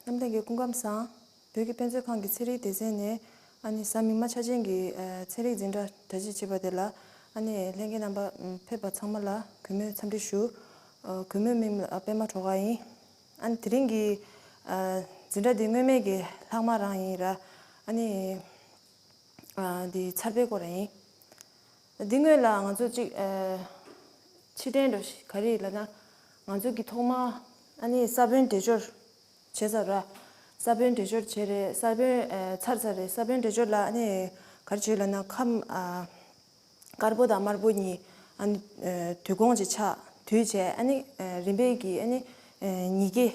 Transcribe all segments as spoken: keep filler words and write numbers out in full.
རྣམ་ལྷན་རྒྱས་སྐུ་ཁམས་བཟང་། བོད་ཀྱི་དཔེ་མཛོད་ཁང་གི་ཚན་རིག་སྡེ་ཚན་ནས་ཨ་ནི་གཟའ་མིག་དམར་འཆར་ཅན་གྱི་ཨ་ཚན་རིག་འཛིན་གྲྭ་གྲ་སྒྲིག་བྱས་པ་དེ་ལ་ཨ་ནི་ལྷན་རྒྱས་རྣམ་པ་ཕེབས་པ་ཚང་མ་ལ་གུས་མོས་འཚམས་འདྲི་ཞུ། ཨ་གུས་མོའི་མིང་ལ་པད་མ་གྲོ་ག་ཡིན། ཨ་ནི་དེ་རིང་གི་ཨ་འཛིན་གྲྭ་འདི་སྔོན་མའི་གི་ལྷག་མ་རང་ཡིན་ར། ཨ་ནི། ཨ་འདི་ཚར་པའི་སྐོར་ཡིན། འདི་སྔོན་ལ་ང་ཚོ་གཅིག་ཨ་ཕྱིར་དྲན་འགྲོ་ཤི་ག་རེ་ཡིན་ལབ་ན། ང་ཚོ་གི་ཐོག་མ་ཨ་ནི་ས་བོན་འདྲེས་སྦྱོར་བྱས་ཚར་ར། ས་བོན་འདྲེས་སྦྱོར་བྱས་རེད། ས་བོན་ཨ་ཚར་ཚར་རེད། ས་བོན་འདྲེས་སྦྱོར་ལ་ཨ་ནི་ག་རེ་བྱས་ལབ་ན་ཁམས་ཨ་དཀར་པོ་དང་དམར་པོ་གཉིས་ཨ་ནི་ཨ་དུས་གོང་ཅིག་ཆགས། དུས་བྱས་ཨ་ནི་ཨ་རིམ་པས་ཀྱིས་ཨ་ནི་ཨ་ཉིས་ཀའི་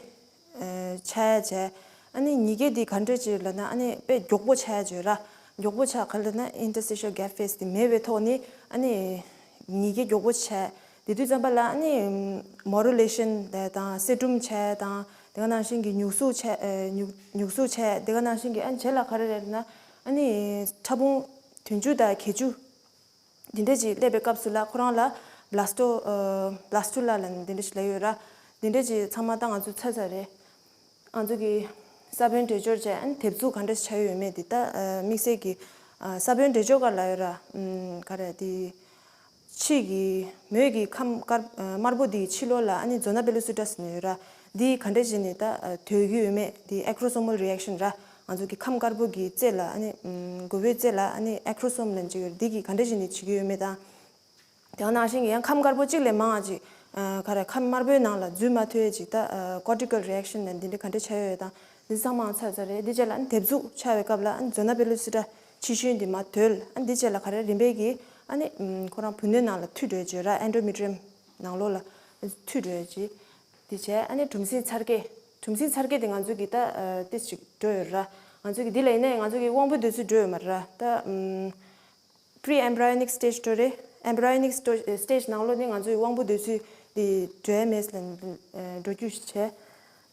ཨ་ཆགས་ཡ་བྱས། ཨ་ནི་ཉིས་ཀའི་འདི་ག་འདྲ་ཅིག་ལབ་ན་ཨ་ནི་དཔེ་མགྱོགས་པོ་ཆགས་ཡ་བྱས་ར། མགྱོགས་པོ་ཆགས་ག་ལབ་ན་interstitial gap phase དེ་མེད་པའི་ཐོག་ནས་ཨ་ནི་ཉིས་ཀའི་མགྱོགས་པོ་ཆགས། དེ་དུས་ཙམ་པ་ལ་ཨ་ནི་morulation དེ་དང་སེར་ཀྲུམ་ཆགས་དང་དེ་ག་ནང་བཞིན་གྱི་ཉུག་གཟུགས་ཆགས་ཨ་ཉུག་ཉུག་གཟུགས་ཆགས། དེ་ག་ནང་བཞིན་གྱི་ཨ་ནི་བྱས་ལ་ག་རེ་རེད་ན་ཨ་ནི་ཕྲ་ཕུང་བདུན་ཅུ་དང་བརྒྱད་ཅུ། འདི་འདྲ་ཅིག་སླེབས་པའི་སྐབས་སུ་ལ་ཁོ་རང་ལ་blasto ཨ་blastula ལབ་ནས་འདི་འདྲ་ཞིག་ལབ་ཡོད་ར། འདི་འདྲ་ཅིག་ཚང་མ་ད་ང་ཚོ་ཚར་ཚར་རེད། ང་ཚོ་གི་ས་བོན་འདྲེས་སྦྱོར་བྱས་ཨ་ནི་དེབ་གཟུགས་ག་འདྲ་ཆགས་ཡོད་མེད་འདི་ད་ཨ་དམིགས་བསལ་གྱི་ཨ་ས་བོན་འདྲེས་སྦྱོར་ག་ལབ་ཡོད་ར། ཨམ་ག་རེ་འདི་ཕྱི་གི་མོས་ཀྱི་ཁམས་དཀར་ཨ་དམར་པོ་འདིའི་ཕྱི་ལོགས་ལ་ཨ་ནི་zona pellucida ཟེར་ནས་ཡོད་ར། འདི་ག་འདྲ་བྱས་ནས་ད་ཨ་དོད་ཀྱི་ཡོད་མེད་འདི་acrosomal reaction ར། ང་ཚོ་གི་ཁམས་དཀར་པོ་གི་རྩེ་ལ་ཨ་ནི་ཨམ་མགོ་བོའི་རྩེ་ལ་ཨ་ནི་acrosome ལབ་ཅིག་ཡོད་རེད། འདི་གི་ག་འདྲ་བྱས་ནས་བྱེད་ཀྱི་ཡོད་མེད་དང་། དེ་ག་ནང་བཞིན་གྱི་ཡང་ཁམས་དཀར་པོ་གཅིག་ལས་མང་བ་ཅིག་ཨ་ག་རེ་ཁམས་དམར་པོའི་ནང་ལ་འཛུལ་མ་ཐུབ་ཡས་ཅིག་ད་ཨ་cortical reaction ལབ་འདི་འདྲ་ག་འདྲ་ཆགས་ཡོད་དང་འདི་ཚང་མ་ཚར་ཚར་རེད། འདི་རྗེས་ལ་ཨ་ནི་དེབ་གཟུགས་ཆགས་པའི་སྐབས་ལ་ཨ་ནི་zona pellucida ཕྱི་ཤུན་འདི་མར་དོད། ཨ་ནི་འདི་རྗེས་ལ་ག་རེ་རིམ་པས་ཀྱིས་ཨ་ནི་ཨམ་ཁོ་རང་བུ་སྣོད་ནང་ལ་འཐུས་འགྲོ་ཡས་ཅིག་ཡོད་ར། endometrium ནང་ལོགས་ལ་འཐུས་འགྲོ་ཡས་ཅིག་འདི་བྱས་ཨ་ནི་གྲུམ་སྲིན་འཚར་སྐྱེ། གྲུམ་སྲིན་འཚར་སྐྱེ་དེ་ང་ཚོ་གི་ད་ཨ་ཏི་ཅིག་འགྲོ་ཡོད་ར། ང་ཚོ་གི་འདི་ལ་ཡིན་ནའི་ང་ཚོ་གི་དབང་པོའི་འདོད་ཚུལ་འགྲོ་ཡོད་མ་རེད་ར། ད་ཨམ་pre embryonic stage འགྲོ་རེད། embryonic sto- stage ནང་ལོགས་ནི་ང་ཚོ་གི་དབང་པོའི་འདོད་ཚུལ་འདི་འགྲོ་ཡ་མེད་ལ་འགྲོ་རྒྱུ་ཞིག་བྱས།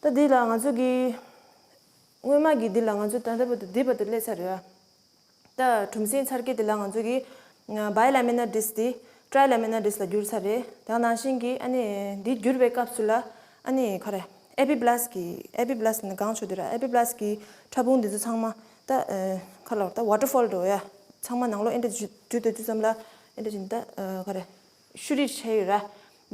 ད་འདི་ལ་ང་ཚོ་གི་སྔོན་མ་གི་འདི་ལ་ང་ཚོ་ད་ལྟ་བར་དུ་འདི་བར་དུ་སླེབས་ཚར་རེད་ར། ད་གྲུམ་སྲིན་འཚར་སྐྱེ་འདི་ལ་ང་ཚོ་གི་ཨ་bilamina disc འདི་trilaminar disc ལ་བསྒྱུར་ཚར་རེད། ད་ནང་བཞིན་གྱི་ཨ་ནི་འདི་བསྒྱུར་བའི་སྐབས་སུ་ལ་ཨ་ནི་ག་རེ་epiblast གི་epiblast ནི་གང་ཆོག་འདི་ར། epiblast གི་ཕྲ་ཕུང་འདི་ཚོ་ཚང་མ་ད་ཨ་ག་ལ་ད་waterfall འགྲོ་ཡ་ཚང་མ་ནང་ལོགས་ཨེ་འདྲ་འཇུ་འཇུ་སྡོད་དུས་ཙམ་ལ་ཨེ་འདྲ་བཞིན་ད་ཨ་ག་རེ་ཤུ་རིས་བྱས་ཡོད་ར།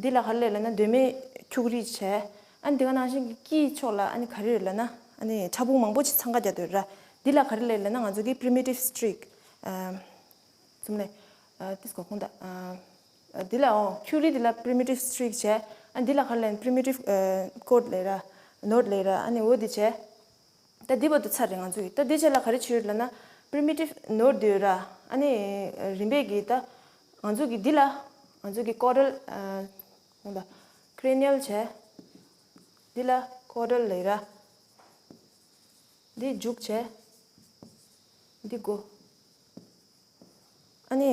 འདི་ལ་ག་རེ་ལབ་ན་གདོད་མའི་ཁྱུག་རིས་བྱས། ཨ་ནི་འདི་ག་ནང་བཞིན་གྱི་དཀྱིལ་ཕྱོགས་ལ་ཨ་ནི་ག་རེ་ཡོད་ལབ་ན་ཨ་ནི་ཕྲ་ཕུང་མང་པོ་ཅིག་འཚང་ཁ་རྒྱག་སྡོད་ར། འདི་ལ་ག་རེ་ལབ་ལབ་ན་ང་ཚོ་གི་primitive streak ཨ་ཙུམ་ལེ་ཨ་ཏིས་གོ་ཁུང་ད་ཨ་འདི་ལ་འོ་ཁྱུག་རིས་འདི་ལ་primitive streak བྱས། ཨ་འདི་ལ་ག་རེ་ལབ་ན་primitive ཨ་cord ལབ་ར། node ལབ་ར། ཨ་ནི་འོ་འདི་བྱས། ད་འདི་བར་དུ་ཚར་རེད་ང་ཚོ་གི། ད་འདི་རྗེས་ལ་ག་རེ་བྱེད་ཡོད་ལབ་ན་primitive node འདི་ཡོད་ར། ཨ་ནི་རིམ་པས་ཀྱིས་ད་ང་ཚོ་གི་འདི་ལ་ང་ཚོ་གི་caudal ཨ་ཧོང་ད་cranial བྱས། འདི་ལ་caudal ལབ་ར། འདི་མཇུག་བྱས། འདི་མགོ། ཨ་ནི་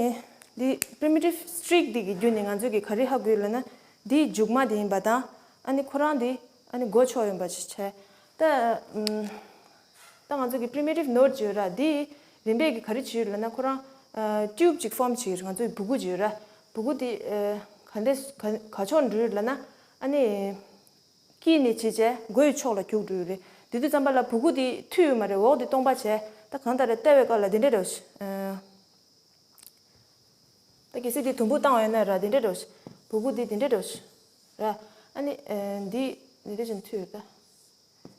འདི་primitive streak འདི་གི་བརྒྱུད་ནས་ང་ཚོས་ཀྱི་ག་རེ་ཧ་གོ་ཡོད་ལབ་ན་འདི་མཇུག་མ་དེ་ཡིན་པ་དང་ཨ་ནི་ཁོ་རང་འདི་ཨ་ནི་མགོ་ཕྱོགས་ཡོད་པ་ཞིག་བྱས། ད་ཨམ་ད་ང་ཚོ་གི་primitive node ཅིག་ཡོད་ར། འདི་རིམ་པས་ཀྱི་ག་རེ་བྱེད་ཡོད་ལབ་ན་ཁོ་རང་ཨ་tube ཅིག་form བྱེད་ཀྱི་རེད། ང་ཚོ་གི་སྦུ་གུ་ཅིག་ཡོད་ར། སྦུ་གུ་འདི་ཨ་ག་འདྲས་ག་ག་ཕྱོགས་འགྲོ་ཡོད་ལབ་ན་ཨ་ནི། དཀྱིལ་ནས་བྱས་བྱས་མགོ་ཡི་ཕྱོགས་ལ་རྒྱུག་འགྲོ་ཡི་རེད། དེ་དུས་ཙམ་པ་ལ་སྦུ་གུ་དེ་མཐུད་ཡོད་མ་རེད། འོག་དེ་སྟོང་པ་བྱས། ད་གང་ལྟར་བལྟ་བའི་སྐབས་ལ་དེ་འདྲ་འདྲ་བོ་ཞིག་ཨ། ད་གལ་སྲིད་དེ་དུམ་བུ་བཏང་བ་ཡིན་ན་ར་དེ་འདྲ་འདྲ་བོ་ཞིག་སྦུ་གུ་དེ་དེ་འདྲ་འདྲ་བོ་ཞིག་ར། ཨ་ནི་ཨ་འདི་འདི་འདྲ་བཞིན་མཐུད་ཡོད་ད།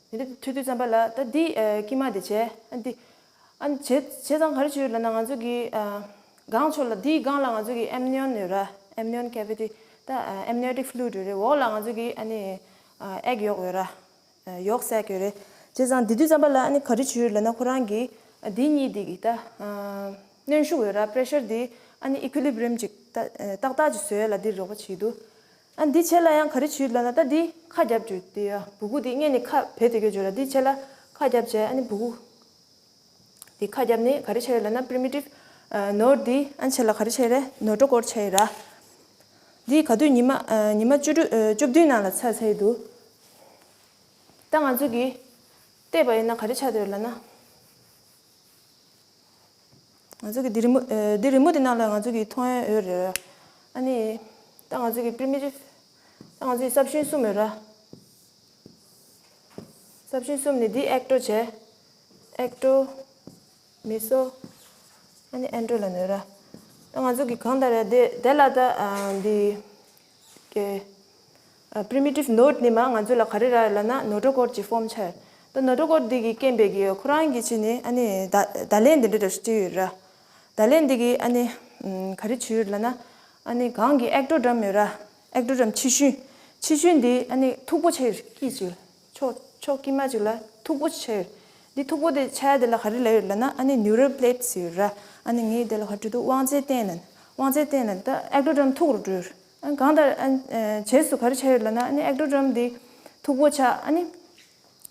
འདི་འདྲ་མཐུད་དུས་ཙམ་པ་ལ་ད་འདི་ཨ་དཀྱིལ་མ་དེ་བྱས། ཨ་འདི། ཨ་ནི་བྱས་བྱས་ཙང་ག་རེ་བྱས་ཡོད་ལབ་ན་ང་ཚོ་གི་ཨ་སྒང་ཕྱོགས་ལ་འདིའི་སྒང་ལ་ང་ཚོ་གི་amnion ཡོད་ར། amnion cavity ད་ཨ་amniotic fluid ཡོད་རེད། འོག་ལ་ང་ཚོ་གི་ཨ་ནི་ཨ་egg yolk ཡོད་ར། ཨ་yolk sac ཡོད་རེད། བྱས་ཙང་འདི་དུས་ཙམ་པ་ལ་ཨ་ནི་ག་རེ་བྱས་ཡོད་ལབ་ན་ཁོ་རང་གི་ཨ་འདི་གཉིས་འདི་གི་ད་ཨ་གནོན་ཤུགས་ཡོད་ར། pressure འདི་ཨ་ནི་equilibrium ཅིག་ད་ཨ་ཏག་ཏག་ཅིག་བཟོ་ཡ་ལ་འདི་རོགས་པ་བྱེད་འདུག་ཨ་འདི་བྱས་ལ་ཡང་ག་རེ་བྱས་ཡོད་ལབ་ན་ད་འདི་ཁ་རྒྱབ་བྱས་འདི་ཡ་སྦུ་གུ་འདི་སྔོན་ནས་ཁ་བེད་དེ་གི་བྱས་ར། འདི་བྱས་ལ་ཁ་རྒྱབ་བྱས་ཨ་ནི་སྦུ་གུ། འདི་ཁ་རྒྱབ་ནས་ག་རེ་བྱས་ཡོད་ལབ་ན་primitive ཨ་node འདི་ཨ་ནི་བྱས་ལ་ག་རེ་བྱས་རེད། notochord བྱས་ཡོད་ར། འདི་ག་དུས་ཉི་མ་ཨ་ཉི་མ་བཅུ་དྲུག་ཨ་བཅུ་བདུན་ནང་ལ་ཚར་ཚར་ཡི་འདུག་ད་ང་ཚོ་གིས་བལྟས་པ་ཡིན་ན་ག་རེ་ཆགས་བསྡད་ཡོད་ལབ་ན། ང་ཚོ་གི་འདི་རི་མོ་ཨ་འདི་རི་མོ་འདི་ནང་ལ་ང་ཚོ་གི་མཐོང་ཡ་ཡོད་རེད། ཨ་ནི་ད་ང་ཚོ་གི་primitive ད་ང་ཚོ་གི་སྲབ་ཤིང་གསུམ་ཡོད་ར། ས་ཤུན་གསུམ་ནི་འདི་ཨེག་ཀྲོ་བྱས། ཨེག་ཀྲོ། མེ་སོ། ཨ་ནི་ཨེན་ཀྲོ་ལབ་ནི་ར། ད་ང་ཚོ་གི་གང་ལྟར་ཡ་དེ་དེ་ལ་ད་ཨ་འདི། ཀེ། ཨ་primitive node ནི་མ་ང་ཚོ་ལ་ག་རེ་རག་ཡོད་ལབ་ན་ནོ་ཀྲོ་ཀོར་གྱི་ཕོམ་ཆགས་ཡོད། ད་ནོ་ཀྲོ་ཀོར་འདི་གི་རྐྱེན་པས་ཀྱི་ཁོ་རང་གི་ཆེད་ནས་ཨ་ནི་ད་བརྡ་ལན་འདི་འདྲ་འདྲ་ཞིག་སྤྲད་ཡོད་ར། བརྡ་ལན་འདི་གི་ཨ་ནི་ཨམ་ག་རེ་བྱས་ཡོད་ལབ་ན། ཨ་ནི་གང་གི་ཨེག་ཀྲོ་ཌརམ་ཡོད་ར། ཨེག་ཀྲོ་ཌརམ་ཕྱི་ཤུན། ཕྱི་ཤུན་འདི་ཨ་ནི་མཐུག་པོ་ཆགས་ཡོད། དཀྱིལ་ཅིག་ཕྱོགས་ཕྱོགས་དཀྱིལ་མ་ཅིག་ལ་མཐུག་པོ་ཆགས་ཡོད། འདི་མཐུག་པོ་དེ་ཆགས་ཡ་དེ་ལ་ག་རེ་ལབ་ཡོད་ལབ་ན་ཨ་ནི་ནིའུ་རལ་པི་ལེ་ཊི་ཟེར་ཡོད་ར། ཨ་ནི་ངས་དེ་ལ་ག་རེ་བྲིས་འདུག་དབང་རྩའི་རྟེན་ལབ་ནི། དབང་རྩའི་རྟེན་ལབ་ནི་ད་ཨེག་ཀྲོ་ཌརམ་མཐུག་རུ་འགྲོ་ཡོད། ཨ་གང་ལྟར་ཨ་ནི་ཨ་རྗེས་སུ་ག་རེ་ཆགས་ཡོད་ལབ་ན་ཨ་ནི་ཨེག་ཀྲོ་ཌརམ་འདི་མཐུག་པོ་ཆགས། ཨ་ནི་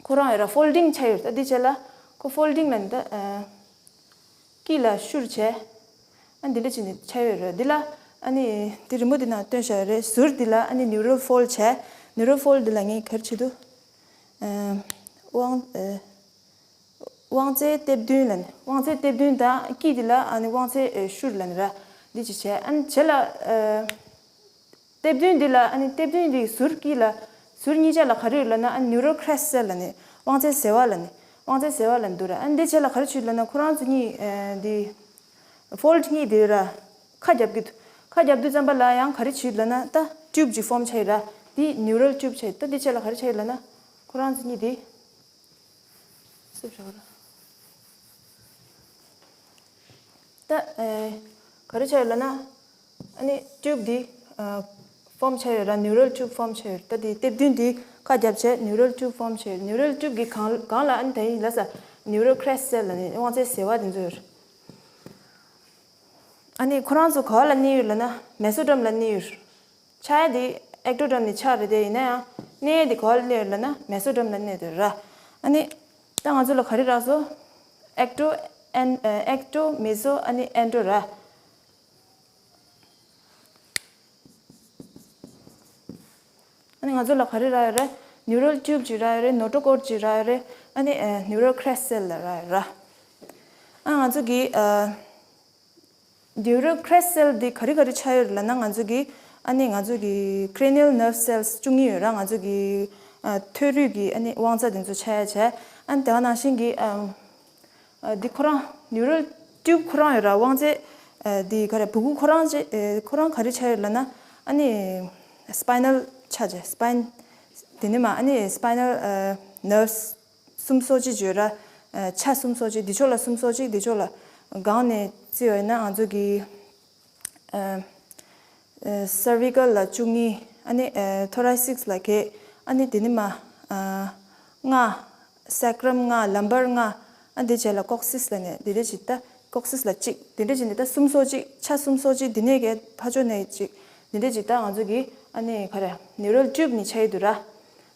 ཁོ་རང་ཡོད་ར་ཕོལ་ཌིང་ཆགས་ཡོད། ད་འདི་བྱས་ལ་ཁོ་ཕོལ་ཌིང་ལབ་ནི་ད་ཨ་དཀྱིལ་ལ་བཤུར་བྱས། ཨ་འདི་འདྲ་བྱས་ནས་ཆགས་ཡོད་རེད། འདི་ལ་ཨ་ནི་འདི་རི་མོ་འདི་ནང་སྟོན་བཞག་ཡོད་རེད། ཟུར་འདི་ལ་ཨ་ནི་ནིའུ་རལ་ཕོལ་བྱས། ནིའུ་རལ་ཕོལ་འདི་ལ་ངས་ག་རེ་བྲིས་འདུག་ཨ་དབང་ཨ་དབང་རྩའི་གཏེར་བདུན་ལབ་ནི། དབང་རྩའི་གཏེར་བདུན་དང་དཀྱིལ་འདི་ལ་ཨ་ནི་དབང་རྩའི་ཨེ་ཤུར་ལབ་ནི་ར། འདི་ཅིག་བྱས། ཨ་ནི་བྱས་ལ་ཨེ་གཏེར་བདུན་འདི་ལ་ཨ་ནི་གཏེར་བདུན་འདི་ཟུར་དཀྱིལ་ལ་ཟུར་གཉིས་ཆ་ལ་ག་རེ་ཡོད་ལབ་ན་ཨ་ནི་ནིའུ་རལ་ཁི་རེ་སི་ཊལ་ལབ་ནི། དབང་རྩའི་ཟེ་བ་ལབ་ནི། དབང་རྩའི་ཟེ་བ་ལབ་ནི་འདུག་ར། ཨ་ནི་འདི་བྱས་ལ་ག་རེ་བྱས་ལབ་ན་ཁོ་རང་ཚོ་གཉིས་ཨེ་འདི་ཕོལ་ཌི་གཉིས་འདི་ཡོད་ར། ཁ་རྒྱབ་ཀྱི་འདུག་ཁ་རྒྱབ་དུས་ཙམ་པ་ལ་ཡང་ག་རེ་བྱས་ལབ་ན་ད་ཊིའུབ་ཅིག་ཕོམ་ཆགས་ཡོད་ར། འདི་ནིའུ་རལ་ཊིའུབ་ཆགས་ཡོད། ད་འདི་བྱས་ལ་ག་རེ་ཆགས་ཡོད་ལབ་ན་ཁོ་རང་ཚོ་གཉིས་འདི། སུབ་བཞག་ར། ད་ཨེ་ག་རེ་ཆགས་ཡོད་ལབ་ན། ཨ་ནི་ཊིའུབ་འདི་ཨ་ཕོམ་ཆགས་ཡོད་ར། ནིའུ་རལ་ཊིའུབ་ཕོམ་ཆགས་ཡོད། ད་དེ་གཏེར་བདུན་འདི་ཁ་རྒྱབ་བྱས་ནིའུ་རལ་ཊིའུབ་ཕོམ་ཆགས་ཡོད། ནིའུ་རལ་ཊིའུབ་ཀྱི་སྒང་སྒང་ལ་ཨ་ནི་ད་ཡིན་ལ་ས་ནིའུ་རལ་ཁི་རེ་སི་ཊལ་ལབ་ནི་དབང་རྩའི་ཟེ་བ་དེ་ཚོ་ཡོད་ར། ཨ་ནི་ཁོ་རང་ཚོ་ག་བ་ལ་གནས་ཡོད་ལབ་ན་མེ་སོ་ཌརམ་ལ་གནས་ཡོད་ར། ཆགས་ཡ་དེ་ཨེག་ཀྲོ་ཌརམ་ནས་ཆགས་རེད་དེ། ཡིན་ན་ཡང་གནས་ཡ་དེ་ག་བ་ལ་གནས་ཡོད་ལབ་ན་མེ་སོ་ཌརམ་ལ་གནས་ཡོད་ར། ཨ་ནི་ད་ང་ཚོ་ལ་ག་རེ་རག་སོང་། ཨེག་ཀྲོ་ཨེན་ཨེག་ཀྲོ་མེ་སོ་ཨ་ནི་ཨེན་ཀྲོ་ར། ཨ་ནི་ང་ཚོ་ལ་ག་རེ་རག་ཡོད་རེད། ནིའུ་རལ་ཊིའུབ་ཅིག་རག་ཡོད་རེད། ནོ་ཀྲོ་ཀོར་ཅིག་རག་ཡོད་རེད། ཨ་ནི་ཨ་ནིའུ་རལ་ཁི་རེ་སི་ཊལ་ལ་རག་ཡོད་ར། ཨ་ང་ཚོ་གི་ཨ་ནིའུ་རལ་ཁི་རེ་སི་ཊལ་འདི་ག་རེ་ག་རེ་ཆགས་ཡོད་རེད་ལབ་ན། ང་ཚོ་གི་ཨ་ནི་ང་ཚོ་གི་ཁི་རེ་ནི་ཡལ་ནརབ་སེལ་བཅུ་གཉིས་ཡོད་ར། ང་ཚོ་གི་ཨ་ཐོད་རུས་ཀྱི་ཨ་ནི་དབང་རྩ་དེ་ཚོ་ཆགས་ཡ་བྱས། ཨ་ནི་དེ་ག་ནང་བཞིན་གི་ཨ། ཨ་འདི་ཁོ་རང་ནིའུ་རལ་ཊིའུབ་ཁོ་རང་ཡོད་ར། དབང་རྩའི་ཨ་འདི་ག་རེ་སྦུ་གུ་ཁོ་རང་ཅི་ཨ་ཁོ་རང་ག་རེ་ཆགས་ཡོད་ལབ་ན། ཨ་ནི་སི་པའི་ནལ་ཆ་ཅེ་སི་པའིན། དེ་ནི་མ་ཨ་ནི་སི་པའི་ནལ་ཨ་ནརབ་སི་གསུམ་སོ་གཅིག་ཡོད་ར། ཨ་ཆ་གསུམ་སོ་གཅིག་འདི་ཕྱོགས་ལ་གསུམ་སོ་གཅིག་འདི་ཕྱོགས་ལ་སྒང་ནས་བརྩིས་པ་ཡིན་ན་ང་ཚོ་གི་ཨ་ཨ་སར་བི་ཀལ་ལ་བཅུ་གཉིས། ཨ་ནི་ཨ་ཐོ་རེ་སིག་ལ་བརྒྱད། ཨ་ནི་དེ་ནི་མ་ཨ་ལྔ། སེ་ཀྲམ་ལྔ། ལམ་བར་ལྔ། ཨ་འདི་བྱས་ལ་ཀོག་སིས་ལ་ནས་འདི་འདྲ་ཅིག་ད་ཀོག་སིས་ལ་གཅིག་འདི་འདྲ་ཅིག་འདི་ད་གསུམ་སོ་གཅིག་ཆ་གསུམ་སོ་གཅིག་འདི་ནས་གས་ཕ་ཕྱོགས་ནས་གཅིག་འདི་འདྲ་ཅིག་ད་ང་ཚོ་གི་ཨ་ནི་ག་རེ་ནིའུ་རལ་ཊིའུབ་ནི་ཆགས་ཡི་འདུག་ར།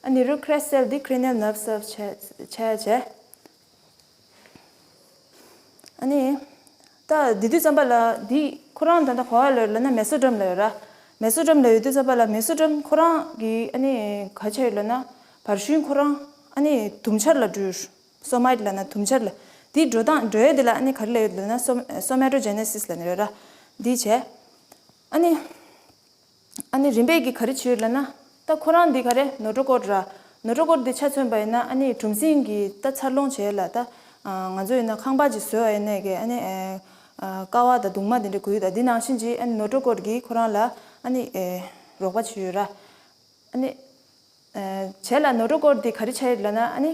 ཨ་ནི་ནིའུ་རལ་ཁི་རེ་སི་ཊལ་འདི་ཁི་རེ་ནི་ཡལ་ནརབ་སེལ་ཆགས་ཆགས་ཡ་བྱས། ཨ་ནི། ད་འདི་དུས་ཙམ་པ་ལ་འདི་ཁོ་རང་ད་ལྟ་ག་བ་ལ་ཡོད་ལབ་ན་མེ་སོ་ཌརམ་ལ་ཡོད་ར། མེ་སོ་ཌརམ་ལ་ཡོད་དུས་ཙམ་པ་ལ་མེ་སོ་ཌརམ་ཁོ་རང་གི་ཨ་ནི་ག་ཆ་ཡོད་ལབ་ན་བར་ཤུན་ཁོ་རང་ཨ་ནི་དུམ་ཆར་ལ་འགྲོ། སོ་མའིཊ་ལབ་ན་དུམ་ཆར་ལ། འདི་འགྲོ་སྟངས་འགྲོ་ཡ་འདི་ལ་ཨ་ནི་ག་རེ་ལབ་ཡོད་ལབ་ན་སོ་སོ་མེ་ཊོ་ཇེ་ནེ་སིས་ལབ་ནི་རེད་ར། འདི་བྱས། ཨ་ནི། ཨ་ནི་རིམ་པས་ཀྱིས་ག་རེ་བྱས་ཡོད་ལབ་ན། ད་ཁོ་རང་འདི་ག་རེ་ནོ་ཀྲོ་ཀོར་ར། ནོ་ཀྲོ་ཀོར་འདི་ཆ་མཚོན་པ་ཡིན་ན་ཨ་ནི་གྲུམ་ཟིང་གི་ད་འཚར་ལོངས་བྱས་ལ་ད། ང་ཚོ་ཡིན་ན་ཁང་པ་ཅིག་བཟོས་པ་ཡིན་ནའི་གི་ཨ་ནི། ཀ་བ་དང་གདུང་མ་འདི་འདྲ་དགོས་ཡོད་ད། འདི་ནང་བཞིན་གྱི་ཨ་ནི་ནོ་ཀྲོ་ཀོར་གྱིས་ཁོ་རང་ལ་ཨ་ནི། རོགས་པ་བྱས་ཡོད་ར། ཨ་ནི། བྱས་ལ་ནོ་ཀྲོ་ཀོར་འདི་ག་རེ་ཆགས་ཡོད་ལབ་ན་ཨ་ནི།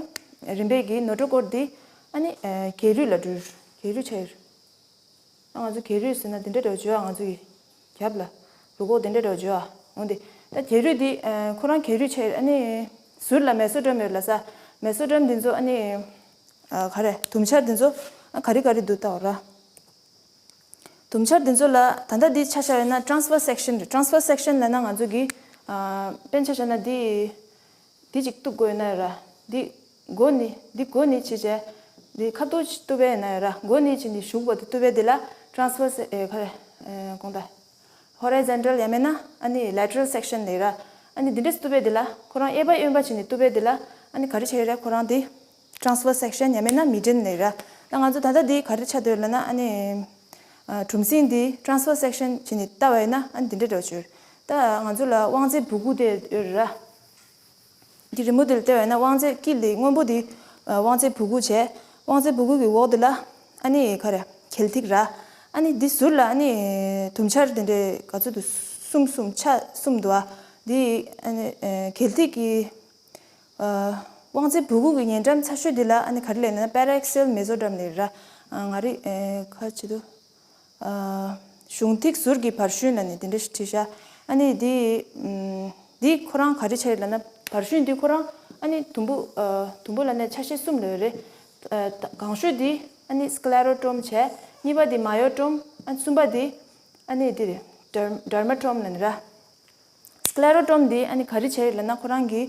རིམ་པས་ཀྱིས་ནོ་ཀྲོ་ཀོར་འདི་ཨ་ནི། གས་རུས་ལ་འགྲོ། གས་རུས་ཆགས་ཡོད། ང་ཚོ་གས་རུས་ཟེར་ན་དེ་འདྲ་འདྲ་བོ་བརྗོད་ཨ། ང་ཚོ་གི་རྒྱབ་ལ་རུས་ཁོག་དེ་འདྲ་འདྲ་བོ་བརྗོད་ཨ། འོན་ཏེ་ད་གས་རུས་འདི་ཁོ་རང་གས་རུས་ཆེ་ཨ་ནི་ཟུར་ལ་མེ་སོ་ཌརམ་ཡོད་ལ་ས། མེ་སོ་ཌརམ་འདི་ཚོ་ཨ་ནི་ག་རེ་དུམ་ཆར་འདི་ཚོ་ག་རེ་ག་རེ་འདུག་ལྟ་བ་ར། དུམ་ཆར་འདི་ཚོ་ལ་ད་ལྟ་འདི་ཆ་བཞག་ཡོད་ན་ཊ་རན་སི་ཕར་སེག་ཤན་རེད། ཊ་རན་སི་ཕར་སེག་ཤན་ལབ་ན་ང་ཚོ་གི་དཔེར་ན་ཆ་བཞག་ན་འདི། འདི་གཅིག་གཏུབ་དགོས་ན་ར། འདི་མགོ་ནི་འདི་མགོ་ནི་བྱས་བྱས། འདི་ཁ་ཐུག་ཅིག་གཏུབ་པས་ན་ར། མགོ་ནི་བྱས་འདི་གཞུག་པ་དེ་གཏུབ་པས་འདི་ལ་ཊ་རན་སི་ཕར་སེ་ཨེ་ག་རེ་ཨེ་གོང་ད། ཧོ་རི་ཛོན་ཊལ་ཡང་མིན་ན་ཨ་ནི་ལེ་ཊ་རལ་སེག་ཤན་ལབ་ར། ཨ་ནི་འདི་འདྲས་གཏུབ་པས་འདི་ལ་ཁོ་རང་གཡས་པ་གཡོན་པ་བྱས་ནས་གཏུབ་པས་འདི་ལ་ཨ་ནི་ག་རེ་བྱས་ར། ཁོ་རང་འདི་ཊ་རན་སི་ཕར་སེག་ཤན་ཡང་མིན་ན་མི་ཌིན་ལབ་ར། ད་ང་ཚོ་ད་ལྟ་འདི་ག་རེ་ཆགས་འདུག་ལབ་ན་ཨ་ནི་གྲུམ་ཟིང་འདི་ཊ་རན་སི་ཕར་སེག་ཤན་བྱས་ནས་ལྟ་བ་ཡིན་ན་ཨ་ནི་འདི་འདྲས་འདྲ་བོ་བྱས། ད་ང་ཚོ་ལ་དབང་རྩའི་སྦུ་གུ་དེ་ཡོད་ར། འདི་རི་མོ་འདི་ལ་བལྟས་པ་ཡིན་ན་དབང་རྩའི་དཀྱིལ་འདི་སྔོན་པོ་འདི་ཨ་དབང་རྩའི་སྦུ་གུ་བྱས། དབང་རྩའི་སྦུ་གུ་གི་འོག་འདི་ལ་ཨ་ནི་ག་རེ་གྱལ་ཐིག་ར། ཨ་ནི་འདི་ཟུར་ལ་ཨ་ནི་དུམ་ཆར་དེ་འདྲའི་ག་ཚོད་འདུག་གསུམ་གསུམ་ཆ་གསུམ་འདུག་ཨ། འདི་ཨ་ནི་ཨ་གྱལ་ཐིག་གི་ཨ་དབང་རྩའི་སྦུ་གུ་གི་ཉེ་འགྲམ་ཚ་ཤོས་འདི་ལ་ཨ་ནི་ག་རེ་ལབ་ན་པེ་རེག་སེལ་མེ་སོ་ཌརམ་ལབ་ར། ཨ་ང་རི་ཨ་ག་ཅི་འདུག་ཨ་གཞུང་ཐིག་ཟུར་གྱི་བར་ཤུན་ལབ་ནས་དེ་འདྲ་ཞིག་བྲིས་ཤག་ཨ་ནི་འདི་ཨམ་འདི་ཁོ་རང་ག་རེ་བྱས་ལབ་ན་བར་ཤུན་འདི་ཁོ་རང་ཨ་ནི་དུམ་བུ་ཨ་དུམ་བུ་ལབ་ནས་ཆ་ཤས་གསུམ་ལ་ཡོད་རེད། ཨ་གང་ཤོས་འདི་ཨ་ནི་སྐེ་ལེ་རོ་ཀྲོམ་བྱས། གཉིས་པ་འདི་མ་ཡོ་ཀྲོམ། ཨ་གསུམ་པ་འདི་ཨ་ནི་འདི་རེད། ཌར་ཌར་མ་ཀྲོམ་ལབ་ནི་ར། སྐེ་ལེ་རོ་ཀྲོམ་འདི་ཨ་ནི་ག་རེ་བྱས་ལབ་ན་ཁོ་རང་གི་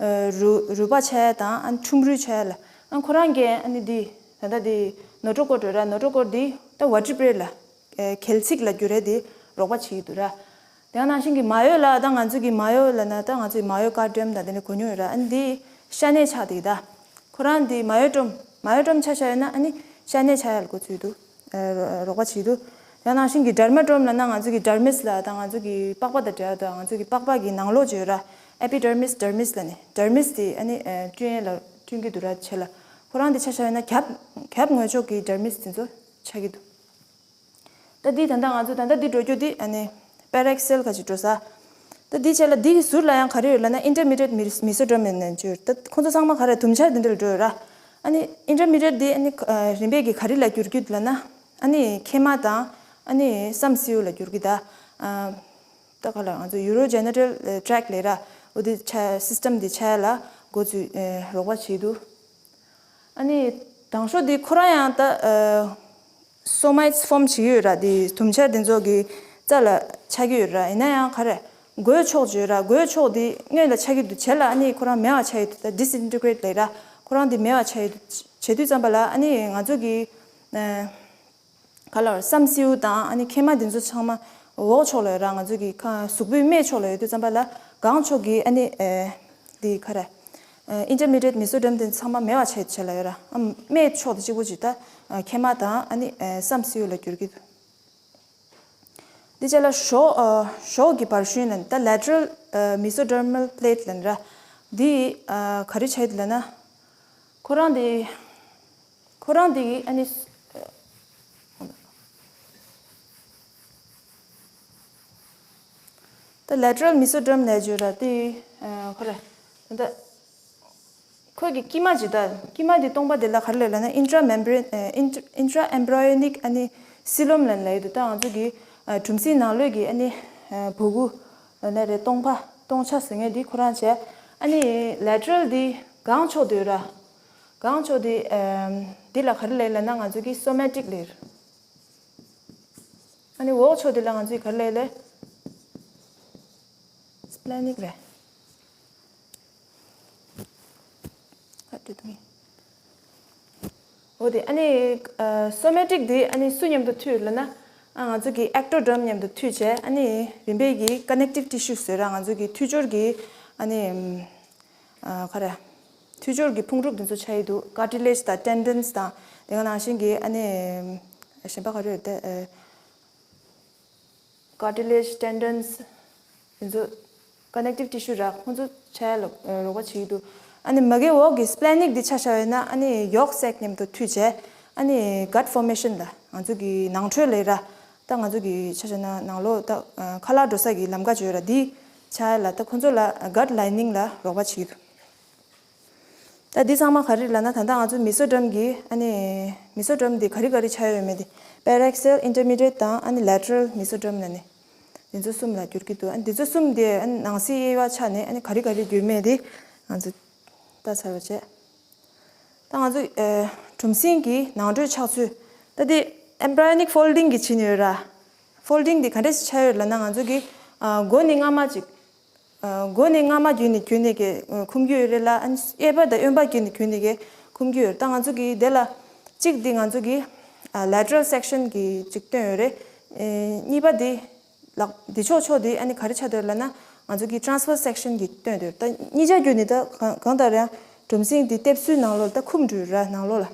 ཨ་རུ་རུས་པ་ཆགས་ཡ་དང་ཨ་ནི་ཁྲུམ་རུས་ཆགས་ཡ་ལ། ཨ་ཁོ་རང་གི་ཨ་ནི་འདི་ད་ལྟ་འདི་ནོ་ཀྲོ་ཀོར་འདྲ་ར། ནོ་ཀྲོ་ཀོར་འདི་ད་ཝར་ཊི་བྲེ་ལ་ཨ་གྱལ་ཚིགས་ལ་འགྱུར་ཡ་འདི་རོགས་པ་བྱེད་ཀྱི་འདུག་ར། དེ་ནང་བཞིན་གྱི་མ་ཡོ་ལ་ད་ང་ཚོ་གི་མ་ཡོ་ལབ་ན་ད་ང་ཚོ་གི་མ་ཡོ་ཀར་ཌིམ་དང་དེ་འདྲ་གོ་མྱོང་ཡོད་ར། ཨ་ནི་འདི་ཤ་གནད་ཆགས་འདུག་ད། ཁོ་རང་འདི་མ་ཡོ་ཀྲོམ་མ་ཡོ་ཀྲོམ་ཆ་བཞག་ཡོད་ན་ཨ་ནི་ཤ་གནད་ཆགས་ཡ་ལ་འགོ་ཚུགས་འདུག་ཨ་རོགས་པ་བྱེད་འདུག་དེ་ནང་བཞིན་གྱི་ཌར་མ་ཀྲོམ་ལབ་ན་ང་ཚོ་གི་ཌར་མིས་ལ་ད་ང་ཚོ་གི་པགས་པ་དང་འབྲེལ་བ་དང་ང་ཚོ་གི་པགས་པ་གི་ནང་ལོགས་ཅིག་ཡོད་ར། ཨེ་པི་ཌར་མིས་ཌར་མིས་ལབ་ནས་ཌར་མིས་དེ་ཨ་ནི་ཨ་བསྐྲུན་ཡས་ལ་བསྐྲུན་གྱི་འདུག་ར་ཆེ་ལ། ཁོ་རང་དེ་ཆ་བཞག་ཡོད་ན་རྒྱབ་རྒྱབ་ངོས་ཕྱོགས་ཀྱི་ཌར་མིས་དེ་ཚོ་ཆགས་ཀྱི་འདུག་ད་འདི་ད་ལྟ་ང་ཚོ་ད་ལྟ་འདི་འགྲོ་རྒྱུ་འདི་ཨ་ནི་པེ་རེག་སེལ་ཁ་ཅིག་འགྲོ་ས། ད་འདི་བྱས་ལ་འདི་གི་ཟུར་ལ་ཡང་ག་རེ་ཡོད་ལབ་ན་ཨིན་ཊར་མི་ཌི་ཡེཊ་མི་མི་སོ་ཌརམ་ཡིན་ནས་བརྗོད། ད་ཁོང་ཚོ་ཚང་མ་ག་རེ་དུམ་ཆར་འདི་འདྲ་ལ་འགྲོ་ཡོད་ར། ཨ་ནི་ཨིན་ཊར་མི་ཌི་ཡེཊ་འདི་ཨ་ནི་ཨ་རིམ་པས་ཀྱི་ག་རེ་ལ་འགྱུར་གྱི་འདུག་ལབ་ན་ཨ་ནི་མཁལ་མ་དང་ཨ་ནི་སམ་སེའུ་ལ་འགྱུར་གྱི་ད། ཨ་ད་ག་ལ་ང་ཚོ་ཡུ་རོ་ཇེ་ནི་ཊལ་ཊེག་ལབ་ར། འོ་དེ་ཆ་སིས་ཊམ་འདི་ཆགས་ཡ་ལ་འགོ་ཚུགས་ཨ་རོགས་པ་བྱེད་འདུག་ཨ་ནི་དང་ཤོས་འདི་ཁོ་རང་ཡང་ད་ཨ་སོ་མའི་ཊི་སི་ཕོམ་བྱེད་ཀྱི་ཡོད་ར། དེ་དུམ་ཆར་དེ་ཚོ་གི་རྩ་ལ་ཆགས་ཀྱི་ཡོད་ར། ཡིན་ན་ཡང་ག་རེ་མགོའི་ཕྱོགས་ཅིག་ཡོད་ར། མགོའི་ཕྱོགས་དེ་སྔོན་ལ་ཆགས་ཀྱི་འདུག་བྱས་ལ་ཨ་ནི་ཁོ་རང་མེད་པ་ཆགས་ཡོད་འདུག་ད་ཌི་སི་ཨིན་ཊི་གྲེ་ཊི་ལབ་ར། ཁོ་རང་དེ་མེད་པ་ཆགས་ཡོད་འདུག་བྱེད་དུས་ཙམ་པ་ལ་ཨ་ནི་ང་ཚོ་གི་ཨ་ག་ལ་སམ་སེའུ་དང་ཨ་ནི་མཁལ་མ་དེ་ཚོ་ཚང་མ་འོག་ཕྱོགས་ལ་ཡོད་ར། ང་ཚོ་གི་ཁ་གཟུགས་པོའི་སྨད་ཕྱོགས་ལ་ཡོད་དུས་ཙམ་པ་ལ་སྒང་ཕྱོགས་ཀྱི་ཨ་ནི་ཨ་དེ་ག་རེ་ཨ་ཨིན་ཊར་མི་ཌི་ཡེཊ་མི་སོ་ཌརམ་དེ་ཚང་མ་མེད་པ་ཆགས་ཆགས་ལ་ཡོད་ར། ཨ་སྨད་ཕྱོགས་དེ་གཅིག་པོ་ཅིག་ད་ཨ་མཁལ་མ་དང་ཨ་ནི་ཨ་སམ་སེའུ་ལ་འགྱུར་གྱི་འདུག་འདི་བྱས་ལ་ཞོག་ཨ་ཞོག་གི་བར་ཤུན་ལབ་ནི་ད་ལེ་ཊི་རལ་ཨ་མི་སོ་ཌར་མལ་པི་ལེ་ཊི་ལབ་ནི་ར། འདི་ཨ་ག་རེ་བྱས་འདུག་ལབ་ན་ཁོ་རང་འདི་ཁོ་རང་འདི་ཨ་ནི་ད་ལེ་ཊི་རལ་མི་སོ་ཌརམ་ལབ་བརྗོད་ར། དེ་ཨ་ཁོ་ར་ད་ཁོ་གི་དཀྱིལ་མ་ཅིག་ད་དཀྱིལ་མ་འདི་སྟོང་པ་འདི་ལ་ག་རེ་ལབ་ལབ་ན་ཨིན་ཊྲ་མེམ་བྷྲེན་ཨིན་ཊྲ་ཨེམ་བྷ་རི་ཡོ་ནིག་ཨ་ནི་སི་ལོམ་ལབ་ལབ་ཡོད་འདུག་ད་ང་ཚོ་གི་ཨ་གྲུམ་གཟིངས་ནང་ལོགས་ཀྱི་ཨ་ནི་ཨ་སྦུ་གུ་ལབ་ན་རེད། སྟོང་པ་སྟོང་ཆ་ཟེར་མཁན་འདི་ཁོ་རང་བྱས། ཨ་ནི་ལེ་ཊི་རལ་འདི་སྒང་ཕྱོགས་འདི་ཡོད་ར། སྒང་ཕྱོགས་འདི་ཨ་འདི་ལ་ག་རེ་ལབ་ལབ་ན་ང་ཚོ་གི་སོ་མེ་ཊིག་ལབ་ཡོད་ར། ཨ་ནི་འོག་ཕྱོགས་དེ་ལ་ང་ཚོས་ག་རེ་ལབ་ལེ། སི་པི་ལེ་ནིག་རེད། ཨ་དེ་དང་། འོ་དེ་ཨ་ནི་ཨ་སོ་མེ་ཊིག་དེ་ཨ་ནི་སུ་མཉམ་དུ་མཐུད་ལབ་ན། ཨ་ང་ཚོ་གི་ཨེག་ཊོ་ཌརམ་མཉམ་དུ་མཐུད་བྱས། ཨ་ནི་རིམ་པས་ཀྱི་ཀ་ནེག་ཊིབ་ཊི་ཤུ་ཟེར་ར། ང་ཚོ་གི་མཐུད་སྦྱོར་གྱི་ཨ་ནི་ཨ་ག་རེ། མཐུད་སྦྱོར་གྱི་ཕུང་གྲུབ་དེ་ཚོ་ཆགས་ཡི་འདུག་ཀར་ཊི་ལེཇ་དང་ཊེན་ཌེནས་དང་དེ་ག་ནང་བཞིན་གྱི་ཨ་ནི་གཞན་པ་ག་རེ་ཡོད་དེ། ཀར་ཊི་ལེཇ་ཊེན་ཌེནས་དེ་ཚོ་ཀ་ནེག་ཊིབ་ཊི་ཤུ་ར། ཁོང་ཚོ་ཆགས་ཡ་ལ་རོགས་པ་བྱེད་ཀྱི་འདུག་ཨ་ནི་མ་གི་འོག་གི་སི་པི་ལེ་ནིག་འདི་ཆ་བཞག་ཡོད་ན་ཨ་ནི་ཡོག་སེག་མཉམ་དུ་མཐུད་བྱས། ཨ་ནི་གཊ་ཕོར་མེ་ཤན་ལ་ང་ཚོ་གི་ནང་ཁྲོལ་ལབ་ར། ད་ང་ཚོ་གི་ཆ་བཞག་ན་ནང་ལོགས་ད་ཁ་ལག་འགྲོ་ས་གི་ལམ་ཁ་ཅིག་ཡོད་ར། འདི་ཆགས་ཡ་ལ་ད་ཁོང་ཚོ་ལ་གཊ་ལའི་ནིང་ལ་རོགས་པ་བྱེད་ཀྱི་འདུག་ད་འདི་ཚང་མ་ག་རེ་ལབ་ན་ད་ལྟ་ང་ཚོ་མི་སོ་ཌརམ་གྱི་ཨ་ནི་མི་སོ་ཌརམ་འདི་ག་རེ་ག་རེ་ཆགས་ཡོད་མེད་དེ། པེ་རེག་སེལ་ཨིན་ཊར་མི་ཌི་ཡེཊ་དང་ཨ་ནི་ལེ་ཊི་རལ་མི་སོ་ཌརམ་ལབ་ནི་འདི་ཚོ་གསུམ་ལ་འགྱུར་གྱི་འདུག་ཨ་ནི་འདི་ཚོ་གསུམ་དེ་ཨ་ནི་ནང་གསེས་དབྱེ་བ་ཆགས་ནས་ཨ་ནི་ག་རེ་ག་རེ་འགྱུར་མེད་དེ་ང་ཚོ་ལྟ་ཚར་བ་བྱས། ད་ང་ཚོ་ཨ་གྲུམ་གཟིངས་ཀྱི་ནང་ཁྲོལ་ཆགས་ཚུལ། ད་དེ་ཨེམ་བྷ་རི་ཡོ་ནིག་ཕོལ་ཌིང་གི་བྱས་ནས་ཡོད་ར། ཕོལ་ཌིང་དེ་ག་འདྲས་ཆགས་ཡོད་ལབ་ན་ང་ཚོ་གི་ཨ་མགོ་ནས་རྔ་མ་ཅིག་ཨ་མགོ་ནས་རྔ་མ་བརྒྱུད་ནས་བརྒྱུད་ནས་ཀྱི་ཨ་འཁུམ་རྒྱུ་ཡོད་རེད་ལ། ཨ་ནི་གཡས་པ་དང་གཡོན་པ་བརྒྱུད་ནས་བརྒྱུད་ནས་ཀྱི་འཁུམ་རྒྱུ་ཡོད་རེད། ད་ང་ཚོ་གི་དེ་ལ་གཅིག་འདི་ང་ཚོ་གི་ཨ་ལེ་ཊི་རལ་སེག་ཤན་གྱི་གཅིག་སྟོན་ཡོད་རེད། ཨེ་གཉིས་པ་འདི་ལག་འདི་ཕྱོགས་ཕྱོགས་འདི་ཨ་ནི་ག་རེ་ཆགས་འདུག་ལབ་ན་ང་ཚོ་གི་ཊེ་རན་སི་ཕར་སེག་ཤན་གྱི་སྟོན་འདུག་ད་གཉིས་ཆ་བརྒྱུད་ནས་ད་གང་གང་ལྟར་ཡང་གྲུམ་གཟིངས་འདི་ལྟེབ་སུའི་ནང་ལོགས་ལ་ད་འཁུམ་འགྲོ་ཡོད་ར་ནང་ལོགས་ལ།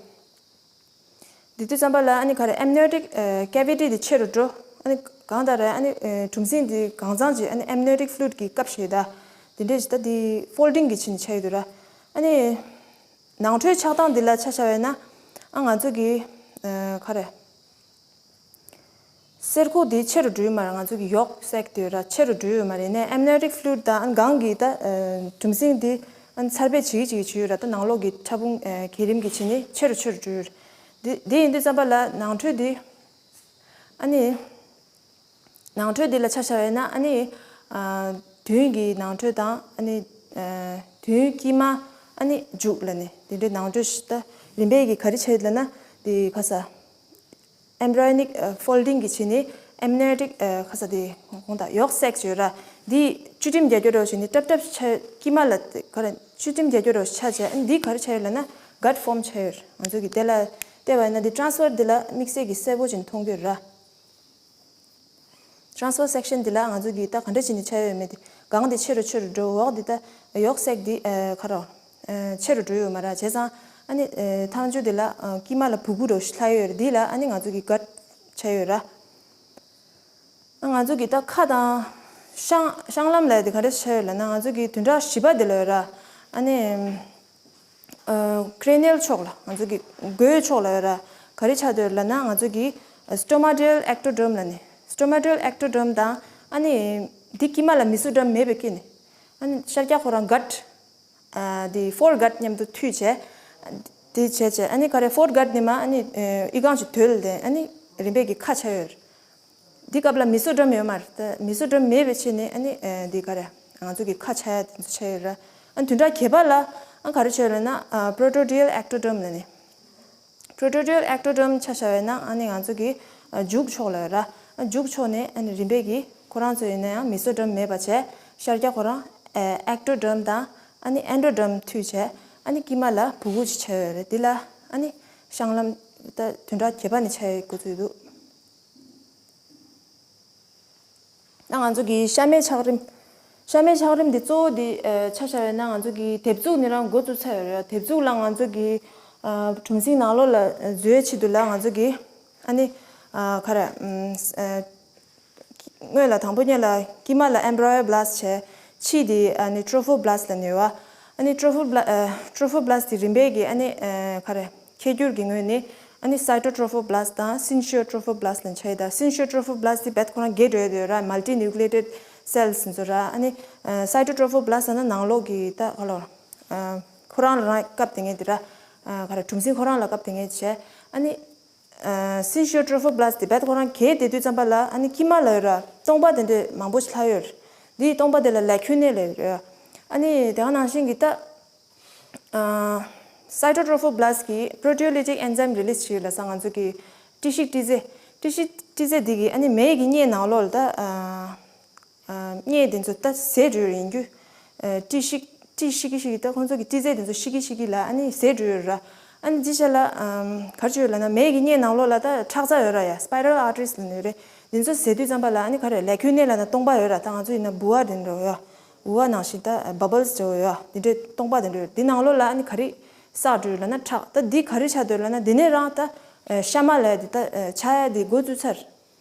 འདི་དུས་ཙམ་པ་ལ་ཨ་ནི་ག་རེ་ཨེམ་ནི་ཡོ་ཊིག་ཨེ་ཀེ་བི་ཊི་འདི་ཆེ་རུ་འགྲོ། ཨ་ནི་གང་ལྟར་ཨ་ནི་ཨེ་གྲུམ་གཟིངས་འདི་གང་ཚང་ཅིག་ཨ་ནི་ཨེམ་ནི་ཡོ་ཊིག་ཕུ་ལུའིཌ་གི་ཀབ་ཞིག་ད། འདི་འདྲས་ཞིག་ད་འདི་ཕོལ་ཌིང་གི་ཆ་ནས་ཆགས་ཡོད་འདུག་ར། ཨ་ནི་ནང་ཁྲོལ་ཆགས་སྟངས་འདི་ལ་ཆ་བཞག་པ་ཡིན་ན། ཨ་ང་ཚོ་གི་ཨ་ག་རེ། གསེར་ཁུག་འདི་ཆེ་རུ་འགྲོ་ཡོད་མ་རེད། ང་ཚོ་གི་ཡོག་སེག་དེ་ར་ཆེ་རུ་འགྲོ་ཡོད་མ་རེད། ནས་ཨེམ་ནི་ཡོ་ཊིག་ཕུ་ལུ་ཌི་དང་ཨ་གང་གི་ད་ཨ་གྲུམ་ཟིང་འདི་ཨ་འཚར་བེད་བྱེད་ཀྱི་བྱེད་ཀྱི་བྱེད་ཡོད་ར། ད་ནང་ལོགས་ཀྱི་ཕྲ་ཕུང་ཨ་གས་རིམ་གྱི་བྱས་ནས་ཆེ་རུ་ཆེ་རུ་འགྲོ་ཡོད་རེད། འདི་འདི་ཡིན་དུས་ཙམ་པ་ལ་ནང་ཁྲོལ་འདི་ཨ་ནི། ནང་ཁྲོལ་འདི་ལ་ཆ་བཞག་པ་ཡིན་ན་ཨ་ནི། ཨ་མདུན་གྱི་ནང་ཁྲོལ་དང་ཨ་ནི། ཨ་མདུན་དཀྱིལ་མ། ཨ་ནི་མཇུག་ལ་ནི་འདི་འདྲའི་ནང་ཁྲོལ་ཞིག་ད་རིམ་པས་ཀྱི་ག་རེ་བྱས་ཡོད་ལབ་ན། འདི་ག་ས། ཨེམ་བྷ་རི་ཡོ་ནིག་ཕོལ་ཌིང་གི་བྱས་ནས་ཨེམ་ནི་ཡོ་ཊིག་ཨ་ག་ས་དེ་གོང་དང་ཡོག་སེག་བྱས་ཡོད་ར། འདི་བཅུད་ཁྲིམས་རྒྱག་རྒྱུ་རོ་བྱས་ནས་ཏབ་ཏབ་ཆ་དཀྱིལ་མ་ལ་ག་རེ་བཅུད་ཁྲིམས་རྒྱག་རྒྱུ་རོ་ཆ་བྱས། ཨ་ནི་འདི་ག་རེ་ཆ་ཡོད་ལབ་ན་གཊ་ཕོམ་ཆ་ཡོད་ར། ང་ཚོ་གི་དེ་ལ་བལྟས་པ་ཡིན་ན་འདི་ཊེ་རན་སི་ཕར་འདི་ལ་དམིགས་བསལ་གྱི་གསལ་པོ་ཅིག་མཐོང་གི་ཡོད་ར། ཊེ་རན་སི་ཕར་སེག་ཤན་འདི་ལ་ང་ཚོ་གིས་ད་ག་འདྲ་བྱས་ནས་ཆ་ཡོད་མེད་དེ། གང་དེ་ཆེ་རུ་ཆེ་རུ་འགྲོ། འོག་འདི་ད་ཡོག་སེག་འདི་ཨ་ག་རེ་ཨ་ཆེ་རུ་འགྲོ་ཡོད་མ་རེད། བྱས་ཙང་ཨ་ནི་ཨ་ཐང་ཆུ་འདི་ལ་ཨ་དཀྱིལ་མ་ལ་སྦུ་གུ་རུ་ལྷག་ཡོད་རེད། འདི་ལ་ཨ་ནི་ང་ཚོ་གིས་གཊ་ཆ་ཡོད་ར། ང་ཚོ་གི་ད་ཁ་དང་བཤང་བཤང་ལམ་ལབ་དེ་ག་རེ་ཆ་ཡོད་ལབ་ན། ང་ཚོ་གི་བདུན་ཕྲག་བཞི་པ་དེ་ལ་ཡོད་ར། ཨ་ནི་ཨ་ཀེ་རེ་ནི་ཡལ་ཕྱོགས་ལ། ང་ཚོ་གི་མགོའི་ཕྱོགས་ལ་ཡོད་ར། ག་རེ་ཆགས་བསྡད་ཡོད་ལབ་ན། ང་ཚོ་གི་སི་ཊོ་མ་ཊལ་ཨེག་ཊོ་ཌརམ་ལབ་ནི། སི་ཊོ་མ་ཊལ་ཨེག་ཊོ་ཌརམ་དང་ཨ་ནི་འདི་དཀྱིལ་མ་ལ་མི་སོ་ཌརམ་མེད་པའི་སྐྱེ་ནི། ཨ་ནི་ཤར་རྒྱག་ཁོ་རང་གཊ། ཨ་དེ་ཕོར་གཊ་མཉམ་དུ་མཐུད་བྱས། དེ་བྱས་བྱས་ཨ་ནི་ག་རེ་ཕོར་གཊ་ནི་མ་ཨ་ནི་ཨ་ཨི་ཁང་ཞིག་དོད་ལ་དེ་ཨ་ནི་རིམ་པས་ཀྱི་ཁ་ཆ་ཡོད། འདི་སྐབས་ལ་མི་སོ་ཌརམ་ཡོད་མ་རེད། ད་མི་སོ་ཌརམ་མེད་པའི་ཆེད་ནས་ཨ་ནི་ཨ་འདི་ག་རེ་ང་ཚོ་གི་ཁ་ཆ་ཡ་དེ་ཚོ་ཆ་ཡོད་ར། ཨ་བདུན་ཕྲག་བརྒྱད་པ་ལ་ཨ་ག་རེ་ཆ་ཡོད་ལབ་ན། ཨ་པོ་རོ་ཊོ་ཌི་ཡལ་ཨེག་ཊོ་ཌརམ་ལབ་ནི། པོ་རོ་ཊོ་ཌི་ཡལ་ཨེག་ཊོ་ཌརམ་ཆ་བཞག་པ་ཡིན་ན་ཨ་ནི་ང་ཚོ་གི་ཨ་མཇུག་ཕྱོགས་ལ་ཡོད་ར། ཨ་མཇུག་ཕྱོགས་ནས་ཨ་ནི་རིམ་པས་ཀྱིས་ཁོ་རང་ཚོ་ཡིན་ན་ཡང་མི་སོ་ཌརམ་མེད་པ་བྱས། ཤར་རྒྱག་ཁོ་རང་ཨ་ཨེག་ཊོ་ཌརམ་དང་ཨ་ནི་ཨེན་ཌོ་ཌརམ་མཐུད་བྱས། ཨ་ནི་དཀྱིལ་མ་ལ་སྦུ་གུ་ཅིག་ཆགས་ཡོད་རེད། འདི་ལ་ཨ་ནི་བཤང་ལམ་ད་བདུན་ཕྲག་བརྒྱད་པ་ནས་ཆགས་ཡོད་འགོ་ཚུགས་འདུག་ད་ང་ཚོ་གི་ཤ་མའི་ཆགས་རིམ། ཤ་མའི་ཆགས་རིམ་འདི་གཙོ་བོ་འདི་ཨ་ཆ་བཞག་ཡོད་ན། ང་ཚོ་གི་དེབ་གཟུགས་ནི་རང་འགོ་བཙུགས་ཚར་ཡོད་རེད། དེབ་གཟུགས་ལ་ང་ཚོ་གི་ཨ་གྲུམ་ཟིང་ནང་ལོགས་ལ་འཛུལ་ཡའི་ཆེད་དུ་ལ་ང་ཚོ་གི་ཨ་ནི་ཨ་ག་རེ་ཨམ་ཨ་སྔོན་ལ་དང་པོ་ཉིད་ལ་དཀྱིལ་མ་ལ་ཨེམ་བྷ་རི་ཡོ་བྷ་ལ་སི་ཊི་བྱས། ཕྱིས་དེ་ཨ་ནི་ཊོ་རོ་ཕོ་བྷ་ལ་སི་ཊི་ལབ་ནི་ཡོད་པ། ཨ་ནི་ཊོ་རོ་ཕོ་བྷ་ལ་ཨ་ཊོ་རོ་ཕོ་བྷ་ལ་སི་ཊི་དེ་རིམ་པས་ཀྱིས་ཨ་ནི་ཨ་ག་རེ་ཁྱད་འགྱུར་གྱི་ངོས་ནས་ཨ་ནི་སའི་ཊོ་ཊོ་རོ་ཕོ་བྷ་ལ་སི་ཊི་དང་སིན་ཤི་ཡོ་ཊོ་རོ་ཕོ་བྷ་ལ་སི་ཊི་ལབ་ནས་ཆགས་ཡོད། ད་སིན་ཤི་ཡོ་ཊོ་རོ་ཕོ་བྷ་ལ་སི་ཊི་དེ་རྦད་ཁོ་རང་རྒས་འགྲོ་ཡོད་དེ་ར། མལ་ཊི་ནིའུ་ཀི་ལེ་ཊེཌ་སེལ་སི་ཚོ་ར། ཨ་ནི་ཨ་སའི་ཊོ་ཊོ་རོ་ཕོ་བྷ་ལ་སི་ཊི་ལབ་ན་ནང་ལོགས་ཀྱི་ད་ག་ལོ་ཨ་ཁོ་རང་ལ་རང་སྐབས་དེ་ངས་དེ་ར་ཨ་ག་རེ་གྲུམ་ཟིང་ཁོ་རང་ལ་སྐབས་དེ་ངས་བྱས། ཨ་ནི་ཨ་སིན་ཤི་ཡོ་ཊོ་རོ་ཕོ་བྷ་ལ་སི་ཊི་དེ་རྦད་ཁོ་རང་རྒས་བསྡད་དུས་ཙམ་པ་ལ་ཨ་ནི་དཀྱིལ་མ་ལ་ཡོད་ར་སྟོང་པ་དེ་འདྲས་མང་པོ་ཞིག་ལྷག་ཡོད་རེད། འདིའི་སྟོང་པ་དེ་ལ་ལེ་ཁུ་ནེ་ལབ་ཡོད་རེད། ཨ་ནི་དེ་ག་ནང་བཞིན་གྱི་ད་ཨ་སའི་ཊོ་ཊོ་རོ་ཕོ་བྷ་ལ་སི་ཊི་གི་པོ་རོ་ཊི་ཡོ་ལི་ཊིག་ཨེན་ཛའིམ་རི་ལི་སི་ཊི་བྱེད་ཡོད་ལབ་ས། ང་ཚོ་གི་ཊི་ཤིག་ཊི་ཟས། ཊི་ཤིག་ཊི་ཟས་འདི་གིས་ཨ་ནི་མེ་གི་མངལ་ནང་ལོགས་ལ་ད་ཨ་ཨ་མངལ་དེ་ཚོ་ད་ཟད་འགྲོ་ཡོད་ཡིན་རྒྱུ། ཨ་ཊི་ཤིག་ཊི་ཤིག་གི་ཤིག་གི་ད་ཁོང་ཚོ་གི་ཊི་ཟས་དེ་ཚོ་ཤིག་གི་ཤིག་གི་ལ་ཨ་ནི་ཟད་འགྲོ་ཡོད་ར། ཨ་ནི་ཅི་བྱས་ལ་ཨམ་ག་རེ་བྱས་ཡོད་ལབ་ན། མེ་གི་མངལ་ནང་ལོགས་ལ་ད་ཁྲག་རྩ་ཡོད་ར་ཡ། སི་པའི་རལ་ཨར་ཊི་རིས་ལབ་ནི་ཡོད་རེད། དེ་ཚོ་ཟད་དུས་ཙམ་པ་ལ་ཨ་ནི་ག་རེ་ལེ་ཁུ་ནེ་ལབ་ན་སྟོང་པ་ཡོད་ར། ད་ང་ཚོ་ཡིན་ན་ལྦུ་བ་དེ་འདྲ་ཡོད། ལྦུ་བ་ནང་བཞིན་ད་བ་བལ་སི་འདྲ་ཡོད། དེ་འདྲའི་སྟོང་པ་དེ་འདྲ་ཡོད། དེ་ནང་ལོགས་ལ་ཨ་ནི་ག་རེ་བསགས་འགྲོ་ཡོད་ལབ་ན་ཁྲག། ད་འདི་ག་རེ་ཆགས་འདུག་ལབ་ན། དེ་ནས་རང་ད་ཨ་ཤ་མ་ལབ་ཡ་དེ་ད་ཨ་ཆགས་ཡ་དེ་འགོ་བཙུགས་ཚར།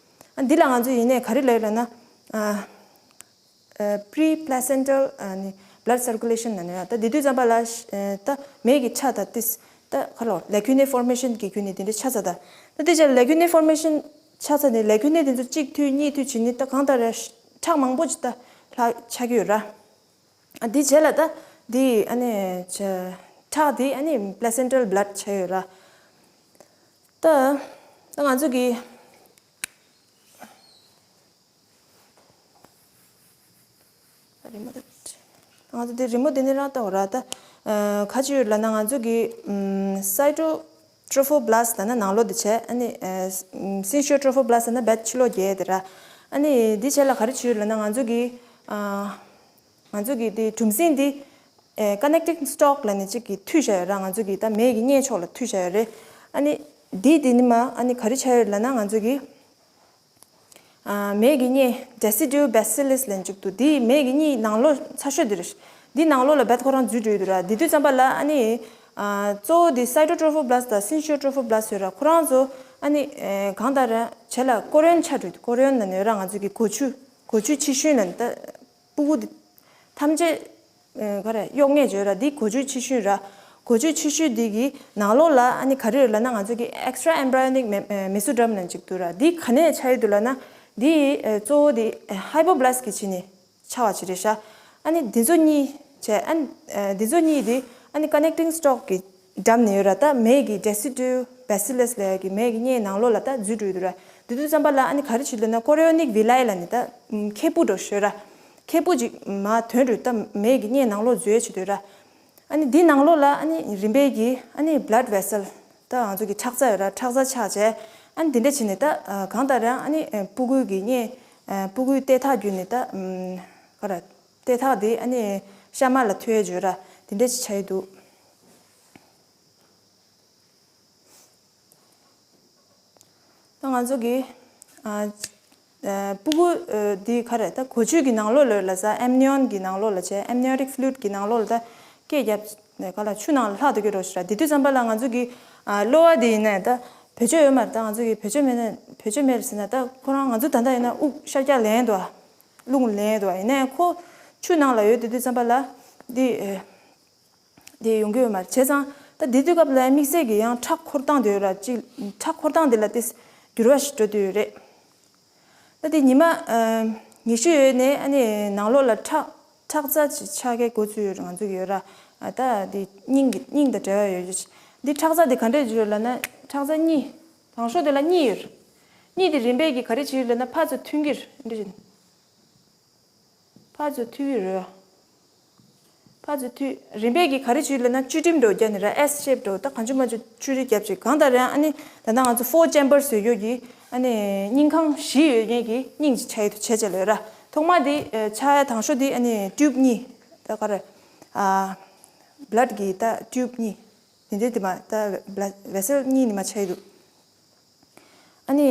ཨ་འདི་ལ་ང་ཚོ་ཡིན་ནའི་ག་རེ་ལབ་ཡོད་ལབ་ན། ཨ་ཨ་པི་རི་པི་ལེ་སེན་ཊལ་ཨ་ནི་བྷ་ལཌ་སར་ཀུ་ལེ་ཤན་ལབ་ནི་ཡོད། ད་དེ་དུས་ཙམ་པ་ལ་ཨ་ད་མེ་གི་ཁྲག་ད་ཏིས་ད་ག་ལོ་ལེ་ཁུ་ནེ་ཕོར་མེ་ཤན་གྱི་བརྒྱུད་ནས་དེ་འདྲ་ཆགས་ཚར། ད་ད་དེ་ཆ་ལེ་ཁུ་ནེ་ཕོར་མེ་ཤན་ཆགས་ཚར་ནས་ལེ་ཁུ་ནེ་དེ་ཚོ་གཅིག་མཐུད་གཉིས་མཐུད་བྱས་ནས་ད་གང་ལྟར་ར་ཁྲག་མང་པོ་ཅིག་ད་ལྷག་ཆགས་ཀྱི་ཡོད་ར། ཨ་འདི་བྱས་ལ་ད་འདི་ཨ་ནི་ཆ་ཁྲག་འདི་ཨ་ནི་པི་ལེ་སེན་ཊལ་བྷ་ལཌ་ཆགས་ཡོད་ར། ད་ད་ང་ཚོ་གི་རི་མོ་དེ། ང་ཚོ་དེ་རི་མོ་དེ་ནི་རང་ལྟ་བ་ར་ད། ཨ་ག་ཅི་ཡོད་ལབ་ན། ང་ཚོ་གི་ཨམ་སའི་ཊོ་ཊོ་ཕོ་བྷ་ལ་སི་ཊི་ལབ་ན་ནང་ལོགས་དེ་བྱས། ཨ་ནི་ཨ་སིན་ཤི་ཡོ་ཊོ་ཕོ་བྷ་ལ་སི་ཊི་ལབ་ན་བད་ཕྱི་ལོགས་རྒྱས་དེ་ར། ཨ་ནི་འདི་བྱས་ལ་ག་རེ་བྱས་ཡོད་ལབ་ན། ང་ཚོ་གི་ཨ་ང་ཚོ་གི་དེ་གྲུམ་ཟིང་འདི་ཨ་ཀ་ནེག་ཊིང་སི་ཊོག་ལབ་ནི་གཅིག་གི་མཐུད་བཞག་ཡོད་ར། ང་ཚོ་གི་ད་མེ་གི་མངལ་ཕྱོགས་ལ་མཐུད་བཞག་ཡོད་རེད། ཨ་ནི་འདི་དེ་ནི་མ་ཨ་ནི་ག་རེ་བྱས་ཡོད་ལབ་ན། ང་ཚོ་གི་ཨ་མེ་གི་མངལ་ཌེ་སི་ཌུ་བེ་སི་ལི་སི་ལབ་ནི་གཅིག་འདུག་འདི་མེ་གི་མངལ་ནང་ལོགས་ཚ་ཤོས་འདི་རེད། འདི་ནང་ལོགས་ལ་བད་ཁོ་རང་འཛུལ་འགྲོ་ཡི་འདུག་ར། འདི་དུས་ཙམ་པ་ལ་ཨ་ནི་ཨ་གཙོ་བོ་འདི་སའི་ཊོ་ཊོ་ཕོ་བྷ་ལ་སི་ཊི་དང་སིན་ཤི་ཡོ་ཊོ་ཕོ་བྷ་ལ་སི་ཊི་ཡོད་ར། ཁོ་རང་ཚོ་ཨ་ནི་ཨ་གང་ལྟར་ར་བྱས་ལ་ཀོ་རིའོན་ཆགས་འགྲོ་ཡི་འདུག་ཀོ་རིའོན་ལབ་ནི་ཡོད་ར། ང་ཚོ་གི་གོ་ཆུ་གོ་ཆུ་ཕྱི་ཤུན་ལབ་ནི་ད་སྤུ་གུ་འདི། ཐམས་ཅད་ཨ་ག་རེ་གཡོག་ངེས་བརྗོད་ར། འདི་འགོ་བརྗོད་ཆེ་ཤོས་ར། འགོ་བརྗོད་ཆེ་ཤོས་འདི་གི་ནང་ལོགས་ལ་ཨ་ནི་ག་རེ་ཡོད་ལབ་ན། ང་ཚོ་གི་extra embryonic me- mesoderm ལབ་ཅིག་འདུག་ར། འདི་ག་ནས་ཆགས་ཡོད་འདུག་ལབ་ན། འདི་ཨ་གཙོ་བོ་འདི་ཨ་ཧའི་པོ་བྷ་ལ་སི་ཊི་གི་བྱས་ནས་ཆགས་པ་ཅིག་རེད་ཤག་ཨ་ནི་འདི་ཚོ་གཉིས་བྱས། ཨ་ནི་ཨ་འདི་ཚོ་གཉིས་འདི་ཨ་ནི་connecting stalk གི་འགྲམ་ནས་ཡོད་ར། ད་མའི་གི་deciduous bacillus ལབ་ཡ་གི་མའི་གི་མངལ་ནང་ལོགས་ལ་ད་འཛུལ་འགྲོ་ཡི་འདུག་ར། དེ་དུས་ཙམ་པ་ལ་ཨ་ནི་ག་རེ་བྱེད་ལབ་ན། chorionic villi ལབ་ནས་ད་ཨམ་ཁེ་སྤུ་འདྲ་ཤོད་ར། ཁེ་སྤུ་ཅིག་མར་ཐོན་འགྲོ། ད་མའི་གི་མངལ་ནང་ལོགས་འཛུལ་ཡ་བྱེད་འདུག་ར། ཨ་ནི་འདི་ནང་ལོགས་ལ་ཨ་ནི་རིམ་པས་ཀྱི་ཨ་ནི་blood vessel ད་ང་ཚོ་གི་ཁྲག་རྩ་ཡོད་ར། ཁྲག་རྩ་ཆགས་བྱས། ཨ་ནི་འདི་འདྲ་བྱས་ནས་ད་ཨ་གང་ལྟར་ཡང་ཨ་ནི་ཨ་སྤུ་གུ་གི་མངལ་ཨ་སྤུ་གུའི་ལྟེ་ཐག་བརྒྱུད་ནས་ད་ཨམ་ག་རེ་ལྟེ་ཐག་དེ་ཨ་ནི་གཤམ་ལ་ཐོན་ཡ་བྱེད་ར། དེ་འདྲ་ཅིག་ཆགས་ཡི་འདུག་ད་ང་ཚོ་གི་ཨ་ཨ་སྤུ་གུ་ཨ་འདི་ག་རེ་ད་འགོ་བརྗོད་ཀྱི་ནང་ལོགས་ལ་ཡོད་ལབ་ས། amnion གི་ནང་ལོགས་ལ་བྱས། amniotic fluid གི་ནང་ལོགས་ལ་ད་སྐད་རྒྱབ་ནས་ག་ལ་ཆུ་ནང་ལ་ལྷག་ཏུ་སྐྱོད་རོགས་ཞེས་ར། དེ་དུས་ཙམ་པ་ལ་ང་ཚོ་གི་ཨ་གློ་བ་དེ་ཡིན་ནའི་ད་བེད་སྤྱོད་ཡོད་མ་རེད། ད་ང་ཚོ་གི་བེད་སྤྱོད་མེད་ན། བེད་སྤྱོད་མེད་རེད་ཟེར་ན། ད་ཁོ་རང་ང་ཚོ་ད་ལྟ་ཡིན་ན་དབུགས་ཤར་རྒྱག་ལེན་འདུག་ཨ། རླུང་ལེན་འདུག་ཨ། ཡིན་ནའི་ཁོ་ཆུ་ནང་ལ་ཡོད། དེ་དུས་ཙམ་པ་ལ་འདི་ཨེ་འདི་ཡོང་གི་ཡོད་མ་རེད། བྱས་ཙང་ད་དེ་དུས་སྐབས་ལ་དམིགས་བསལ་གྱི་ཡང་ཁྲག་འཁོར་སྟངས་དེ་ཡོད་ར། ཅིག་ཁྲག་འཁོར་སྟངས་དེ་ལ་ཏིས་འགྱུར་བ་ཞིག་འགྲོ་དུས་ཡོད་རེད། ད་དེ་ཉི་མ་ཨ་ཉི་ཤུ་ཡོལ་ནས་ཨ་ནི་ནང་ལོགས་ལ་ཁྲག་ཁྲག་རྩ་ཅིག་ཆགས་ཀའི་འགོ་ཚུགས་ཡོད་རེད། ང་ཚོ་གི་ཡོད་ར། ཨ་ད་དེ་སྙིང་གི་སྙིང་དང་འབྲེལ་བ་ཡོད་རེད། འདི་ཁྲག་རྩ་དེ་ག་འདྲས་ཡོད་ལབ་ན། ཁྲག་རྩ་གཉིས། དང་ཤོས་དེ་ལ་གཉིས་ཡོད་རེད། གཉིས་དེ་རིམ་པས་ཀྱིས་ག་རེ་བྱེད་ལབ་ན། ཕར་ཚུར་མཐུན་གྱི་རེད། འདི་རེད། ཕར་ཚུར་མཐུད་ཀྱི་རེད། ཕར་ཚུར་མཐུད། རིམ་པས་ཀྱིས་ག་རེ་བྱེད་ལབ་ན། བཅུད་ཁྲིམས་འདྲ་བོ་བརྒྱབ་ནས་ར། S shape འདྲ་བོ། ད་གང་བྱུང་མང་བྱུང་བཅུད་རིགས་བརྒྱབ་བྱས། གང་ལྟར་ཡང་ཨ་ནི་ད་ལྟ་ང་ཚོ་four chambers ཡོད་ཀྱི་ཨ་ནི་སྙིང་ཁང་བཞི་ཡོད་མཁན་གྱི་སྙིང་ཅིག་ཆགས་ཡོད་དུ་བྱས་བྱས་ལོས་ར། ཐོག་མ་དེ་ཨ་ཆགས་ཡ་དང་ཤོས་དེ་ཨ་ནི་tube གཉིས། ད་ག་རེ་ཨ་blood གི་ད་tube གཉིས། དེ་འདྲའི་དེ་མ་ད་blood vessel གཉིས་ནི་མ་ཆགས་ཡོད་དུ། ཨ་ནི་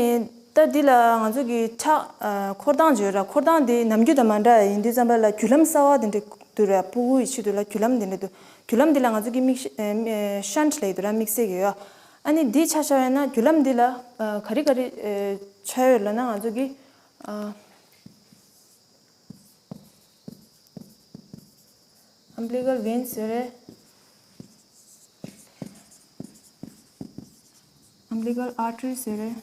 ད་འདི་ལ་ང་ཚོ་གི་ཁྲག་ཨ་འཁོར་སྟངས་བརྗོད་ར། འཁོར་སྟངས་འདི་ནམ་རྒྱུན་དང་མ་འདྲ་ཡིན་དུས་ཙམ་པ་ལ་རྒྱུ་ལམ་གསར་བ་དེ་འདྲ་འདུག་ར། སྤུ་གུ་ཡི་ཆེད་དུ་ལ་རྒྱུ་ལམ་དེ་འདྲ་འདུག་རྒྱུ་ལམ་འདི་ལ་ང་ཚོ་གི་མིག་ཤ་ཨ་shunt ལབ་ཡི་འདུག་ར། དམིགས་བསལ་གྱི་ཡོད། ཨ་ནི་འདི་ཆ་བཞག་ཡོད་ན་རྒྱུ་ལམ་འདི་ལ་ཨ་ག་རེ་ག་རེ་ཨ་ཆགས་ཡོད་ལབ་ན། ང་ཚོ་གི་ཨ། Umbilical veins ཟེར་རེད། Umbilical arteries ཟེར་རེད།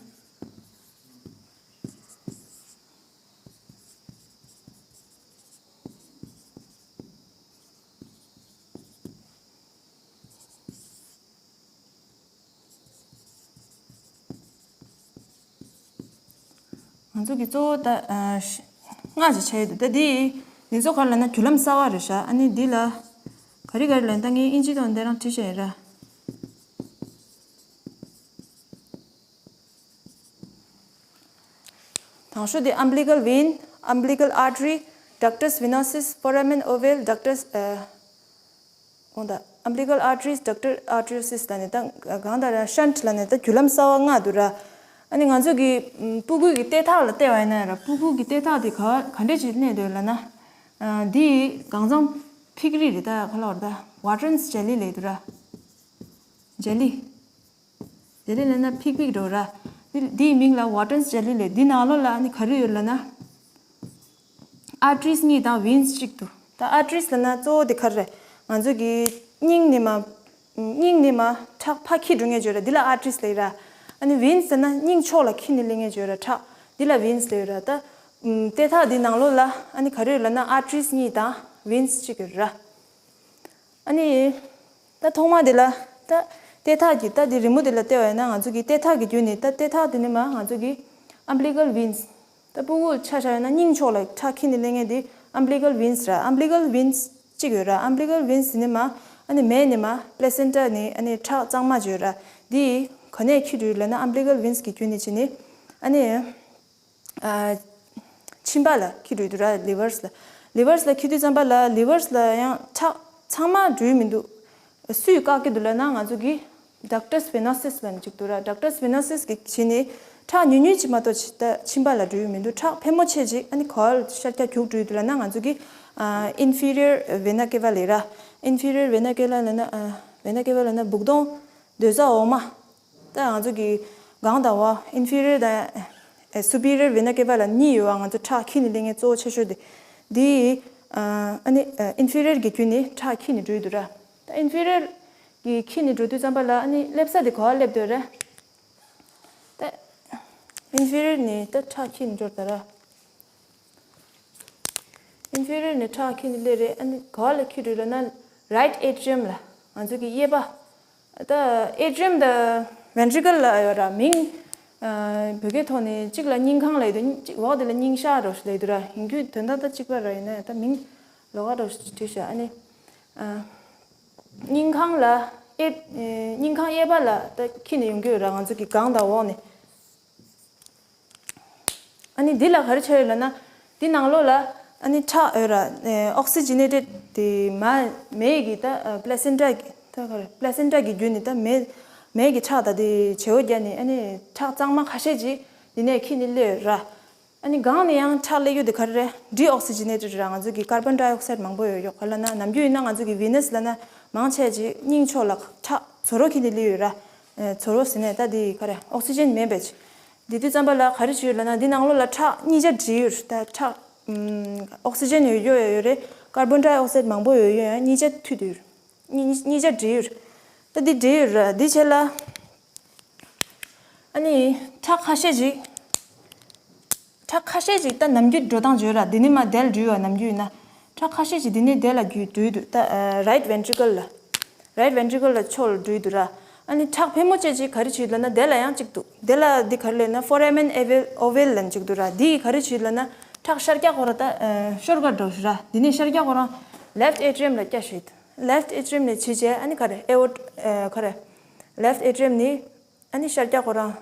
ང་ཚོ་གི་གཙོ་བོ་ད་ཨ་ཤ་ལྔ་ཅིག་ཆགས་ཡོད་འདུག་ད་འདི་འདི་ཚོ་ག་རེ་ལབ་ན་རྒྱུ་ལམ་གསར་བ་རེད་ཤག་ཨ་ནི་འདི་ལ་ག་རེ་ག་རེ་ལབ་ན། ད་ངས་ཨིན་ཇི་ཐོག་འདི་རང་བྲིས་བཞག་ཡིན་ར། དང་ཤོས་དེ་umbilical vein, umbilical artery, ductus venosus, foramen ovale, ductus ཨ། འོ་ད་umbilical arteries, ductal arterioles ལབ་ནས། ད་གང་ལྟར་ཡང་shunt ལབ་ནས་ད་རྒྱུ་ལམ་གསར་བ་ལྔ་འདུག་ར། ཨ་ནི་ང་ཚོ་གི་ཨམ་སྤུ་གུ་གི་ལྟེ་ཐག་ལ་བལྟས་པ་ཡིན་ན་ར། སྤུ་གུ་གི་ལྟེ་ཐག་དེ་ག་ག་འདྲས་ཅིག་གནས་འདུག་ལབ་ན། ཨ་འདི་གང་འཚམ་ཕིག་རི་རེད། ད་ག་ལབ་ར། ད་Wattens jelly ལབ་འདུག་ར། ཇེ་ལི། ཇེ་ལི་ལབ་ན་ཕིག་ཕིག་འདྲ་བོ་ར། འདི་འདིའི་མིང་ལ་Wattens jelly ལབ། འདི་ནང་ལོགས་ལ་ཨ་ནི་ག་རེ་ཡོད་ལབ་ན། arteries གཉིས་དང་veins གཅིག་འདུག་ད་arteries ལབ་ན་གཙོ་བོ་དེ་ག་རེ་རེད། ང་ཚོ་གི་སྙིང་ནས་མར། སྙིང་ནས་མར་ཁྲག་ཕར་འཁྱེར་འགྲོ་མཁན་ཅིག་ཡོད་ར། འདི་ལ་arteries ལབ་ཡོད་ར། ཨ་ནི་veins ལབ་ན་སྙིང་ཕྱོགས་ལ་འཁྱེར་ནས་སླེབས་མཁན་ཅིག་ཡོད་ར། ཁྲག་འདི་ལ་veins ལབ་ཡོད་ར། ད་ཨམ་ལྟེ་ཐག་འདི་ནང་ལོགས་ལ་ཨ་ནི་ག་རེ་ཡོད་ལབ་ན་arteries གཉིས་དང་veins གཅིག་ཡོད་ར། ཨ་ནི། ད་ཐོག་མ་དེ་ལ་ད་ལྟེ་ཐག་གི་ད་དེ་རི་མོ་དེ་ལ་བལྟས་པ་ཡིན་ན། ང་ཚོ་གི་ལྟེ་ཐག་གི་བརྒྱུད་ནས། ད་ལྟེ་ཐག་དེ་ནས་མར་ང་ཚོ་གི་umbilical veins། ད་སྤུ་གུ་ཆ་བཞག་ཡོད་ན་སྙིང་ཕྱོགས་ལ་ཁྲག་འཁྱེར་ནས་སླེབས་མཁན་དེ་umbilical veins ར། umbilical veins གཅིག་ཡོད་ར། umbilical veins དེ་ནས་མར་ཨ་ནི་མའི་ནས་མར་placenta ནས་ཨ་ནི་ཁྲག་གཙང་མ་ཅིག་ཡོད་ར། འདི་ག་ནས་འཁྱེར་འགྲོ་ཡོད་ལབ་ན། umbilical veins གི་བརྒྱུད་ནས་བྱས་ནས་ཨ་ནི། ཨ་མཆིན་པ་ལ་འཁྱེར་འགྲོ་ཡི་འདུག་ར། livers ལ། livers ལ་འཁྱེར་དུས་ཙམ་པ་ལ་livers ལ་ཡང་ཁྲག་ཚང་མ་འགྲོ་ཡི་མི་འདུག་སུས་བཀག་གི་འདུག་ལབ་ན། ང་ཚོ་གི་ductus venosus ལབ་ནས་ཅིག་འདུག་ར། ductus venosus གི་བྱས་ནས་ཁྲག་ཉུང་ཉུང་ཅིག་མ་གཏོགས་ཅིག་ད་མཆིན་པ་ལ་འགྲོ་ཡི་མི་འདུག་ཁྲག་ཕལ་མོ་ཆེ་ཅིག་ཨ་ནི་ག་པར་ཤར་རྒྱག་རྒྱུག་འགྲོ་ཡི་འདུག་ལབ་ན། ང་ཚོ་གི་ཨ་inferior vena cava ལབ་ར། inferior vena cava ལབ་ན་ཨ་vena cava ལབ་ན་སྦུག་དོང་། སྡོད་ས་འོག་མ། ད་ང་ཚོ་གི་སྒང་དང་པོ་inferior དང་superior vena cava ལ་གཉིས་ཡོད་པ། ང་ཚོ་ཁྲག་འཁྱེར་ནས་སླེབས་མཁན་གཙོ་བོ་ཆེ་ཤོས་དེ། འདི་ ཨ་ནི་ཨིན་ཕི་རི་ཡར་གྱི་རྒྱུད་ནས་ཁྲག་འཁྱིལ་ནས་འགྲོ་གི་འདུག་ར། ད་ཨིན་ཕི་རི་ཡར་གྱི་འཁྱིལ་ནས་འགྲོ་དུས་ཙམ་པ་ལ་ཨ་ནི་སླེབས་ས་དེ་ག་པར་སླེབས་འདུག་ར། ད་ཨིན་ཕི་རི་ཡར་ནས་ད་ཁྲག་འཁྱིལ་ནས་འགྲོ་ད་ར། ཨིན་ཕི་རི་ཡར་ནས་ཁྲག་འཁྱིལ་ནས་སླེབས་རེད། ཨ་ནི་ག་པར་ལ་འཁྱིལ་འགྲོ་ལབ་ན་རའིཊ་ཨེ་ཊི་རི་ཡམ་ལ། ང་ཚོ་གི་གཡས་པ། ད་ཨེ་ཊི་རི་ཡམ་དང་ཝེན་ཊི་རི་ཀལ་ལབ་ཡོད་ར། མིང་ཨ་བོད་སྐད་ཐོག་ནས་གཅིག་ལ་སྙིང་ཁང་ལབ་ཡོད་དུས། གཅིག་འོག་དེ་ལ་སྙིང་ཤ་རོ་ཞིག་ལབ་ཡོད་དུས་ར། ཡིན་རྒྱུ་དོན་དག་ད་གཅིག་པ་ར། ཡིན་ན་ཡང་ད་མིང་ལོགས་ཀ་རོ་ཞིག་བྲིས་ཤག་ཨ་ནི་ཨ་སྙིང་ཁང་ལ་ཨེ་སྙིང་ཁང་གཡས་པ་ལ་ད་འཁྱིལ་ནས་ཡོང་གི་ཡོད་ར། ང་ཚོ་གི་སྒང་དང་འོག་ནས། ཨ་ནི་འདི་ལ་ག་རེ་བྱས་ཡོད་ལབ་ན། འདི་ནང་ལོགས་ལ་ཨ་ནི་ཁྲག་ཡོད་ར། ཨོག་སི་ཇི་ནེ་ཊེཌ་དེ་མ་མེ་གི་ད་པི་ལེ་སེན་ཊ་གི་ད་ག་རེ་པི་ལེ་སེན་ཊ་གི་བརྒྱུད་ནས་ད་མེ་མེ་གི་ཁྲག་ད་དེ་བྱེ་བ་བརྒྱབ་ནས་ཨ་ནི་ཁྲག་གཙང་མ་ཁ་ཤས་ཅིག་འདི་ནས་འཁྱིལ་ནས་སླེབས་ཡོད་ར། ཨ་ནི་སྒང་ནས་ཡང་ཁྲག་སླེབས་རྒྱུ་དེ་ག་རེ་རེད། ཌི་ཨོག་སི་ཇི་ནེ་ཊེཌ་ར། ང་ཚོ་གི་ཀར་བོན་ཌའི་ཨོག་སའིཌ་མང་པོ་ཡོད་ཡོད། ག་ལབ་ན་ནམ་རྒྱུན་ཡིན་ན་ང་ཚོ་གི་ཝི་ནས་ལབ་ན་མང་ཆེ་ཅིག་སྙིང་ཕྱོགས་ལ་ཁྲག་ཚོ་རོ་འཁྱིལ་ནས་སླེབས་ཡོད་ར། ཚོ་རོ་ཟེར་ནས་ད་དེ་ག་རེ་ཨོག་སི་ཇན་མེད་པས། དེ་དུས་ཙམ་པ་ལ་ག་རེ་བྱེད་ཡོད་ལབ་ན། འདི་ནང་ལོགས་ལ་ཁྲག་གཉིས་ཆ་འདྲེས་ཡོད་རེད། ད་ཁྲག་ཨོག་སི་ཇན་ཡོད་ཡོད་ཡོད་རེད། ཀར་བོན་ཌའི་ཨོག་སའིཌ་མང་པོ་ཡོད་ཡོད། གཉིས་ཆ་མཐུད་དེ་ཡོད་རེད། གཉིས་གཉིས་ཆ་འདྲེས་ཡོད་རེད། ད་འདི་འདྲེས་ཡོད་རེད། འདི་བྱས་ལ་ཨ་ནི་ཁྲག་ཁ་ཤས་ཅིག་ཁྲག་ཁ་ཤས་ཅིག་ད་ནམ་རྒྱུན་འགྲོ་སྟངས་བརྗོད་ར། འདི་ནས་མར་དེ་ལ་འགྲོ་ཡོད། ནམ་རྒྱུན་ཡིན་ན་ཁྲག་ཁ་ཤས་ཅིག་འདི་ནས་དེ་ལ་རྒྱུ་འགྲོ་ཡི་འདུག་ད་རའིཊ་ཝེན་ཊི་རི་ཀལ་ལ། རའིཊ་ཝེན་ཊི་རི་ཀལ་ལ་ཕྱོགས་ལ་འགྲོ་ཡི་འདུག་ར། ཨ་ནི་ཁྲག་ཕལ་མོ་ཆེ་ཅིག་ག་རེ་བྱེད་ལབ་ན། དེ་ལ་ཡང་གཅིག་འདུག་དེ་ལ་འདི་ག་རེ་ལབ་ན། ཕོ་ར་མེན་ཨོ་ཝེལ་ཨོ་ཝེལ་ལབ་ཅིག་འདུག་ར། འདི་ག་རེ་བྱེད་ལབ་ན། ཁྲག་ཤར་རྒྱག་ཁོ་རང་ད་ཤོར་ག་འགྲོ་ཞིག་ར། འདི་ནས་ཤར་རྒྱག་ཁོ་རང་ལེཕཊ་ཨེ་ཊི་རི་ཡམ་ལ་བསྐྱལ་ཞིག་ལེཕཊ་ཨེ་ཊི་རི་ཡམ་ནས་བྱེད་བྱས་ཨ་ནི་ག་རེ་ཨེ་ཝོ་ག་རེ་ལེཕཊ་ཨེ་ཊི་རི་ཡམ་ནས་ཨ་ནི་ཤར་རྒྱག་ཁོ་རང་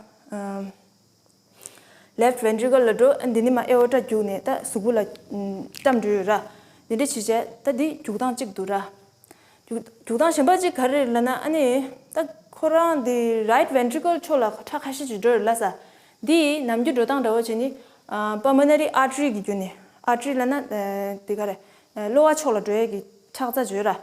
ལེཕཊ་ཝེན་ཊི་རི་ཀལ་ལ་འགྲོ། ཨ་འདི་ནས་མར་ཨེ་ཝོ་ཊ་རྒྱུག་ནས་ད་གཟུགས་པོ་ལ་བཀྲམ་འགྲོ་ཡོད་ར། འདི་འདྲ་བྱེད་བྱས་ད་འདི་རྒྱུག་སྟངས་གཅིག་འདུག་ར། རྒྱུག་རྒྱུག་སྟངས་གཞན་པ་གཅིག་ག་རེ་རེད་ལབ་ན། ཨ་ནི་ད་ཁོ་རང་འདི་རའིཊ་ཝེན་ཊི་རི་ཀལ་ཕྱོགས་ལ་ཁྲག་ཁ་ཤས་ཅིག་འགྲོ་ཡོད་ལབ་ས། འདི་ནམ་རྒྱུན་འགྲོ་སྟངས་འདྲ་བོ་བྱས་ནི། པལ་མོ་ནེ་རི་ཨར་ཊི་རི་གི་བརྒྱུད་ནས། ཨར་ཊི་རི་ལབ་ན་འདི་ག་རེ་གློ་བ་ཕྱོགས་ལ་འགྲོ་ཡས་ཀྱི་ཁྲག་རྩ་བརྗོད་ར།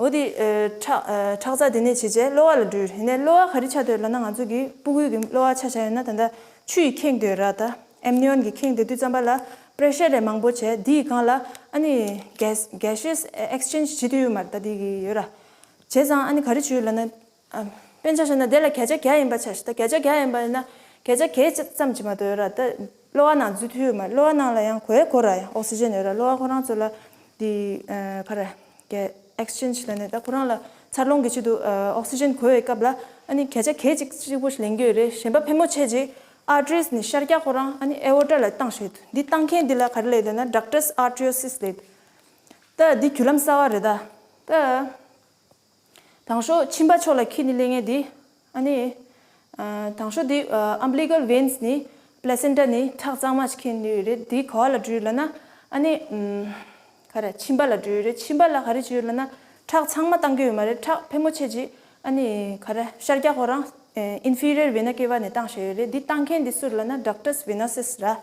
འོ་དེ་ཨ་ཁྲག་ཨ་ཁྲག་རྩ་དེ་ནས་བྱས་བྱས་གློ་བ་ལ་འགྲོ་ཡོད། ཡིན་ནའི་གློ་བ་ག་རེ་ཆགས་བསྡད་ཡོད་ལབ་ན། ང་ཚོ་གི་སྤུ་གུའི་གི་གློ་བ་ཆ་བཞག་ཡོད་ན་ད་ལྟ་ཆུ་ཡིས་ཁེངས་བསྡད་ཡོད་ར། ད་ཨེམ་ནི་ཡོན་གྱིས་ཁེངས་བསྡད་དུས་ཙམ་པ་ལ་པི་རེ་ཤར་རེ་མང་པོ་བྱས། དེའི་སྒང་ལ་ཨ་ནི་གེ་གེ་ཤི་ཡས་ཨེག་སི་ཅེན་ཇི་བྱེད་དུས་ཡོད་མ་རེད། ད་དེ་གི་ཡོད་ར། བྱས་ཙང་ཨ་ནི་ག་རེ་བྱེད་ཡོད་ལབ་ན། ཨ་དཔེར་ན་ཆ་བཞག་ན་དེ་ལ་བརྒྱ་ཆ་བརྒྱ་ཡིན་པ་ཆ་བཞག་ད་བརྒྱ་ཆ་བརྒྱ་ཡིན་པ་ཡིན་ན་བརྒྱ་ཆ་བརྒྱད་ཙམ་གྱིས་མ་གཏོགས་ཡོད་ར། ད་གློ་བ་ནང་འཛུལ་ཐུབ་ཡོད་མ་རེད། གློ་བ་ནང་ལ་ཡང་གོ་ཡ་གོ་ར། ཡང་ཨོག་སི་ཇན་ཡོད་ར། གློ་བ་ཁོ་རང་ཚོ་ལ་འདི་ཨ་ག་རེ་གེ་ཨེག་སི་ཅེན་ཇི་ལབ་ནས་ད་ཁོ་རང་ལ་འཚར་ལོངས་ཀྱི་ཆེད་དུ་ཨ་ཨོག་སི་ཇན་གོ་བའི་སྐབས་ལ་ཨ་ནི་བརྒྱ་ཆ་བརྒྱད་ཅིག་གཅིག་པོ་ཞིག་ལེན་གྱི་ཡོད་རེད། གཞན་པ་ཕལ་མོ་ཆེ་ཅིག་ཨར་ཊི་རིས་ནས་ཤར་རྒྱག་ཁོ་རང་ཨ་ནི་ཨེ་ཝོ་ཊ་ལ་བཏང་ཞིག་འདི་བཏང་མཁན་འདི་ལ་ག་རེ་ལབ་ཡོད་ལབ་ན། ཌག་ཊས་ཨར་ཊི་ཨོ་སིས་ལབ་ཡོད། ད་འདི་རྒྱུ་ལམ་གསར་བ་རེད་ད། ད། དང་ཤོས་མཆིན་པ་ཕྱོགས་ལ་འཁྱིལ་ནས་སླེབས་མཁན་འདི། ཨ་ནི། ཨ་དང་ཤོས་འདི་ཨ་ཨམ་བི་ལི་ཀལ་ཝེན་སི་ནས་པི་ལེ་སེན་ཊ་ནས་ཁྲག་གཙང་མ་ཞིག་འཁྱིལ་ནས་ཡོད་རེད། འདི་ག་པ་ལ་འགྲོ་ཡོད་ལབ་ན། ཨ་ནི། ཨམ་ག་རེ་མཆིན་པ་ལ་འགྲོ་ཡོད་རེད། མཆིན་པ་ལ་ག་རེ་བྱེད་ཡོད་ལབ་ན། ཁྲག་ཚང་མ་བཏང་གི་ཡོད་མ་རེད། ཁྲག་ཕལ་མོ་ཆེ་ཅིག་ཨ་ནི་ག་རེ་ཤར་རྒྱག་ཁོ་རང་ཨིན་ཕི་རི་ཡར་ཝེ་ན་ཀེ་ཝ་ནས་བཏང་བཞག་ཡོད་རེད། འདི་བཏང་མཁན་འདི་སུ་རེད་ལབ་ན། ཌག་ཊས་ཝེ་ནོ་སིས་ར།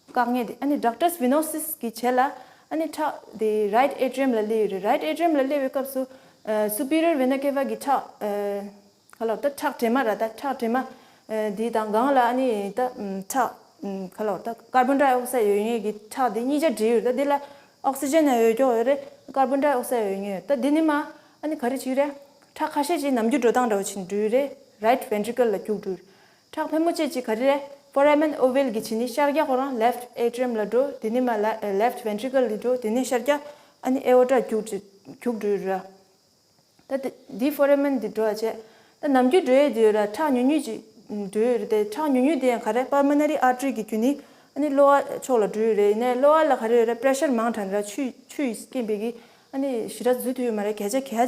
བཀག་ཉར་དེ། ཨ་ནི་ཌག་ཊས་ཝེ་ནོ་སིས་གི་རྗེས་ལ་ཨ་ནི་ཁྲག་དེ་རའིཊ་ཨེ་ཊི་རི་ཡམ་ལ་སླེབས་ཡོད་རེད། རའིཊ་ཨེ་ཊི་རི་ཡམ་ལ་སླེབས་པའི་སྐབས་སུ་ཨ་སུ་པི་རི་ཡར་ཝེ་ན་ཀེ་ཝ་གི་ཁྲག་ཨ་ག་ལབ་ད་ཁྲག་དྲེས་མ་ར། ད་ཁྲག་དྲེས་མ་ཨ་དེ་དང་སྒང་ལ་ཨ་ནི་ད་ཨམ་ཁྲག་ཨམ་ག་ལབ་ད་ཀར་བོན་ཌའི་ཨོག་སའིཌ་ཡོད་མཁན་གྱི་ཁྲག་དེ་གཉིས་ཆ་འདྲེས་ཡོད་རེད། ད་དེ་ལ་ཨོག་སི་ཇན་ཡང་ཡོད་ཀྱོག་ཡོད་རེད། ཀར་བོན་ཌའི་ཨོག་སའིཌ་ཡོད་མཁན་ཡོད། ད་དེ་ནི་མ་ཨ་ནི་ག་རེ་བྱེད་རེད། ཁྲག་ཁ་ཤས་ཅིག་ནམ་རྒྱུན་འགྲོ་སྟངས་འདྲ་བོ་ཅིག་འགྲོ་ཡི་རེད། རའིཊ་ཝེན་ཊི་རི་ཀལ་ལ་རྒྱུགས་འགྲོ་ཡི་རེད། ཁྲག་ཕལ་མོ་ཆེ་ཅིག་ག་རེ་རེད། ཕོ་ར་མེན་ཨོ་ཝེལ་གྱི་བྱས་ནས་ཤར་རྒྱག་ཁོ་རང་ལེཕཊ་ཨེ་ཊི་རི་ཡམ་ལ་འགྲོ། དེ་ནས་མར་ལ་ལེཕཊ་ཝེན་ཊི་རི་ཀལ་ལ་འགྲོ། དེ་ནས་ཤར་རྒྱག་ཨ་ནི་ཨེ་ཝོ་ཊ་རྒྱུགས་འགྲོ་རྒྱུགས་འགྲོ་ཡི་རེད། ད་དེ་འདི་ཕོ་ར་མེན་འདི་འགྲོ་བ་བྱས། ད་ནམ་རྒྱུན་འགྲོ་ཡས་འདི་ཡོད་ར། ཁྲག་ཉུང་ཉུང་ཅིག་འགྲོ་ཡི་རེད་དེ། ཁྲག་ཉུང་ཉུང་དེ་ཡང་ག་རེ་པལ་མོ་ནེ་རི་ཨར་ཊི་རི་གི་བརྒྱུད་ནས་ཨ་ནི་གློ་བ་ཕྱོགས་ལ་འགྲོ་ཡི་རེད། ཡིན་ནའི་གློ་བ་ལ་ག་རེ་ཡོད་ར། པི་རེ་ཤར་མང་དྲགས་ར། ཆུ་ཆུ་ཡི་རྐྱེན་པས་གི་ཨ་ནི་ཞེ་དྲག་འཛུལ་ཐུབ་ཡོད་མ་རེད། བརྒྱ་ཆ་བརྒྱ་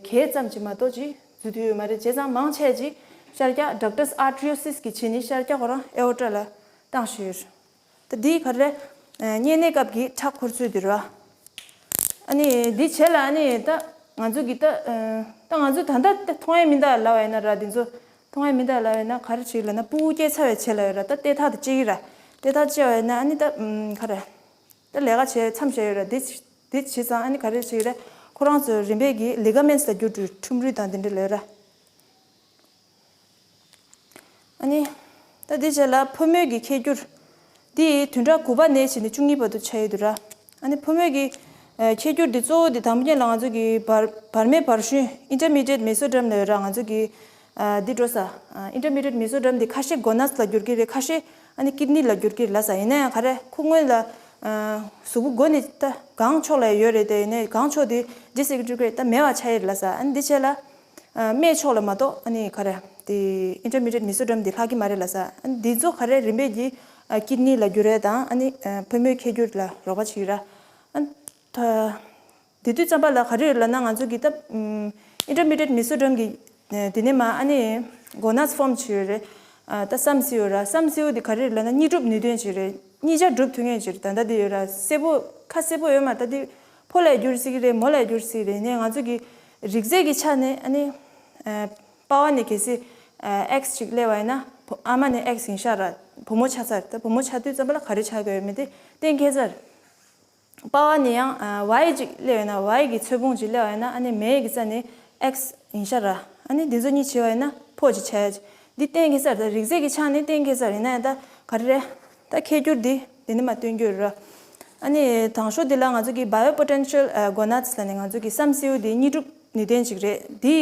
བརྒྱད་ཙམ་ཅིག་མ་གཏོགས་ཅིག་འཛུལ་ཐུབ་ཡོད་མ་རེད། བྱས་ཙང་མང་ཆེ་ཅིག་ཤར་རྒྱག་ཌག་ཊས་ཨར་ཊི་རི་ཨོ་སིས་གི་བྱས་ནས་ཤར་རྒྱག་ཁོ་རང་ཨེ་ཝོ་ཊ་ལ་བཏང་བཞག་ཡོད་རེད། ད་འདི་ག་རེ་རེད། ཨ་གཉན་ནད་སྐབས་ཀྱི་ཁྲག་འཁོར་ཚུལ་འདི་རེད་བ། ཨ་ནི་འདི་བྱས་ལ་ཨ་ནི་ད་ང་ཚོ་གི་ད་ཨ་ད་ང་ཚོ་ད་ལྟ་ད་མཐོང་ཡས་མི་འདུག་ལབ་པ་ཡིན་ན་ར། འདི་ཚོ་མཐོང་ཡས་མི་འདུག་ལབ་པ་ཡིན་ན་ག་རེ་བྱེད་ལབ་ན། སྤུ་གུ་སྐྱེས་ཚར་བའི་རྗེས་ལ་ཡོད་ར། ད་ལྟེ་ཐག་དེ་བཅད་ཀྱི་ར། ལྟེ་ཐག་བཅད་པ་ཡིན་ན་ཨ་ནི་ད་ཨམ་ག་རེ་ད་ལས་ཀ་བྱས་མཚམས་བཞག་ཡོད་ར། འདི་འདི་བྱས་ཙང་ཨ་ནི་ག་རེ་བྱེད་ཀྱི་རེད། ཁོ་རང་ཚོ་རིམ་པས་ཀྱིས་ལི་ག་མེནཊ་ལ་འགྱུར་འགྲོ། ཁྲུམ་རུས་དང་དེ་འདྲ་ལ་ཡོད་ར། ཨ་ནི། ད་འདི་རྗེས་ལ་ཕོ་མོའི་གི་ཁྱད་འགྱུར། འདི་བདུན་ཕྲག་དགུ་པ་ནས་བྱས་ནས་བཅུ་གཉིས་བར་དུ་ཆགས་ཡོད་འདུག་ར། ཨ་ནི་ཕོ་མོའི་གི་ ཁྱད་གྱུར་འདི་གཙོ་བོ་འདི་དང་པོ་ཉིད་ལ་ང་ཚོ་གི་བར་བར་མའི་བར་ཤུན་intermediate mesoderm ལ་ཡོད་ར། ང་ཚོ་གི་འདི་འགྲོ་ས་intermediate mesoderm འདི་ཁ་ཤས་gonads ལ་འགྱུར་གྱི་རེད། ཁ་ཤས་ཨ་ནི་kidney ལ་འགྱུར་གྱི་རེད་ལ་ས། ཡིན་ན་ཡང་ག་རེ་ཁོ་སྔོན་ལ་གཟུགས་པོ་མགོ་ནས་ད་གང་ཕྱོགས་ལ་ཡོད་རེད་དེ། ཡིན་ནའི་གང་ཕྱོགས་དེ་disintegrate ད་མེད་པ་ཆགས་ཡོད་རེད་ལ་ས། ཨ་ནི་འདི་བྱས་ལ་སྨད་ཕྱོགས་ལ་མ་གཏོགས་ཨ་ནི་ག་རེ་དེ་intermediate mesoderm འདི་ལྷག་གི་མ་རེད་ལ་ས། ཨ་ནི་འདི་ཚོ་ག་རེ་རིམ་པས་ཀྱི་kidney ལ་འགྱུར་རེད་དང་ཨ་ནི་ཕོ་མོའི་ཁྱད་གྱུར་ལ་རོགས་པ་བྱེད་ཀྱི་ར། ཨ་ནི་ད། དེ་དུས་ཙམ་པ་ལ་ག་རེ་ཡོད་ལབ་ན། ང་ཚོ་གི་ད་intermediate mesoderm གི་དེ་ནས་མ་ཨ་ནི་gonads form བྱེད་ཡོད་རེད། ད་བསམ་སེའུ་ར། བསམ་སེའུ་དེ་ག་རེ་ཡོད་ལབ་ན་གཉིས་གྲུབ་ནུས་ལྡན་ཅིག་རེད། གཉིས་ཆ་གྲུབ་ཐུབ་མཁན་ཅིག་རེད། ད་ལྟ་དེ་ཡོད་ར། སེར་པོ་ཁ་སེར་པོ་ཡོད་མ་རེད། ད་དེ་ཕོ་ལ་འགྱུར་སྲིད་ཀྱི་རེད། མོ་ལ་འགྱུར་སྲིད་ཀྱི་རེད། ནས་ང་ཚོ་གི་རིགས་རྫས་ཀྱི་ཆ་ནས་ཨ་ནི་པ་ཕ་ནས་གལ་སྲིད་X ཅིག་སླེབས་པ་ཡིན་ན་ཨ་མ་ནས་X ཡིན་ཤག་ར། བུ་མོ་ཆགས་ཚར། ད་བུ་མོ་ཆགས་དུས་ཙམ་པ་ལ་ག་རེ་ཆགས་ཀྱི་ཡོད་མེད་དེ་གཏན་འཁེལ་ཚར། པ་ཕ་ནས་ཡང་Y ཅིག་སླེབས་ཡོད་ན། Y གི་ཚོས་ཕུང་ཅིག་སླེབས་པ་ཡིན་ན་ཨ་ནི་མའི་གི་རྩ་ནས་X ཡིན་ཤག་ར། ཨ་ནི་འདི་ཚོ་གཉིས་བྱས་པ་ཡིན་ན་ཕོ་ཅིག་ཆགས་ཡ་ཅིག་འདི་གཏན་འཁེལ་ཚར། ད་རིགས་རྫས་ཀྱི་ཆ་ནས་གཏན་འཁེལ་ཚར། ཡིན་ན་ཡང་ད་ག་རེ་རེད། ད་ཁྱད་གྱུར་འདི་འདི་ནས་མ་སྟོན་རྒྱུ་རེད་ར། ཨ་ནི་དང་ཤོས་འདི་ལ་ང་ཚོ་གི་biopotential gonads ལབ་ནས་ང་ཚོ་གི་བསམ་སེའུ་འདི་གཉིས་གྲུབ་ནུས་ལྡན་ཅིག་རེད། འདི་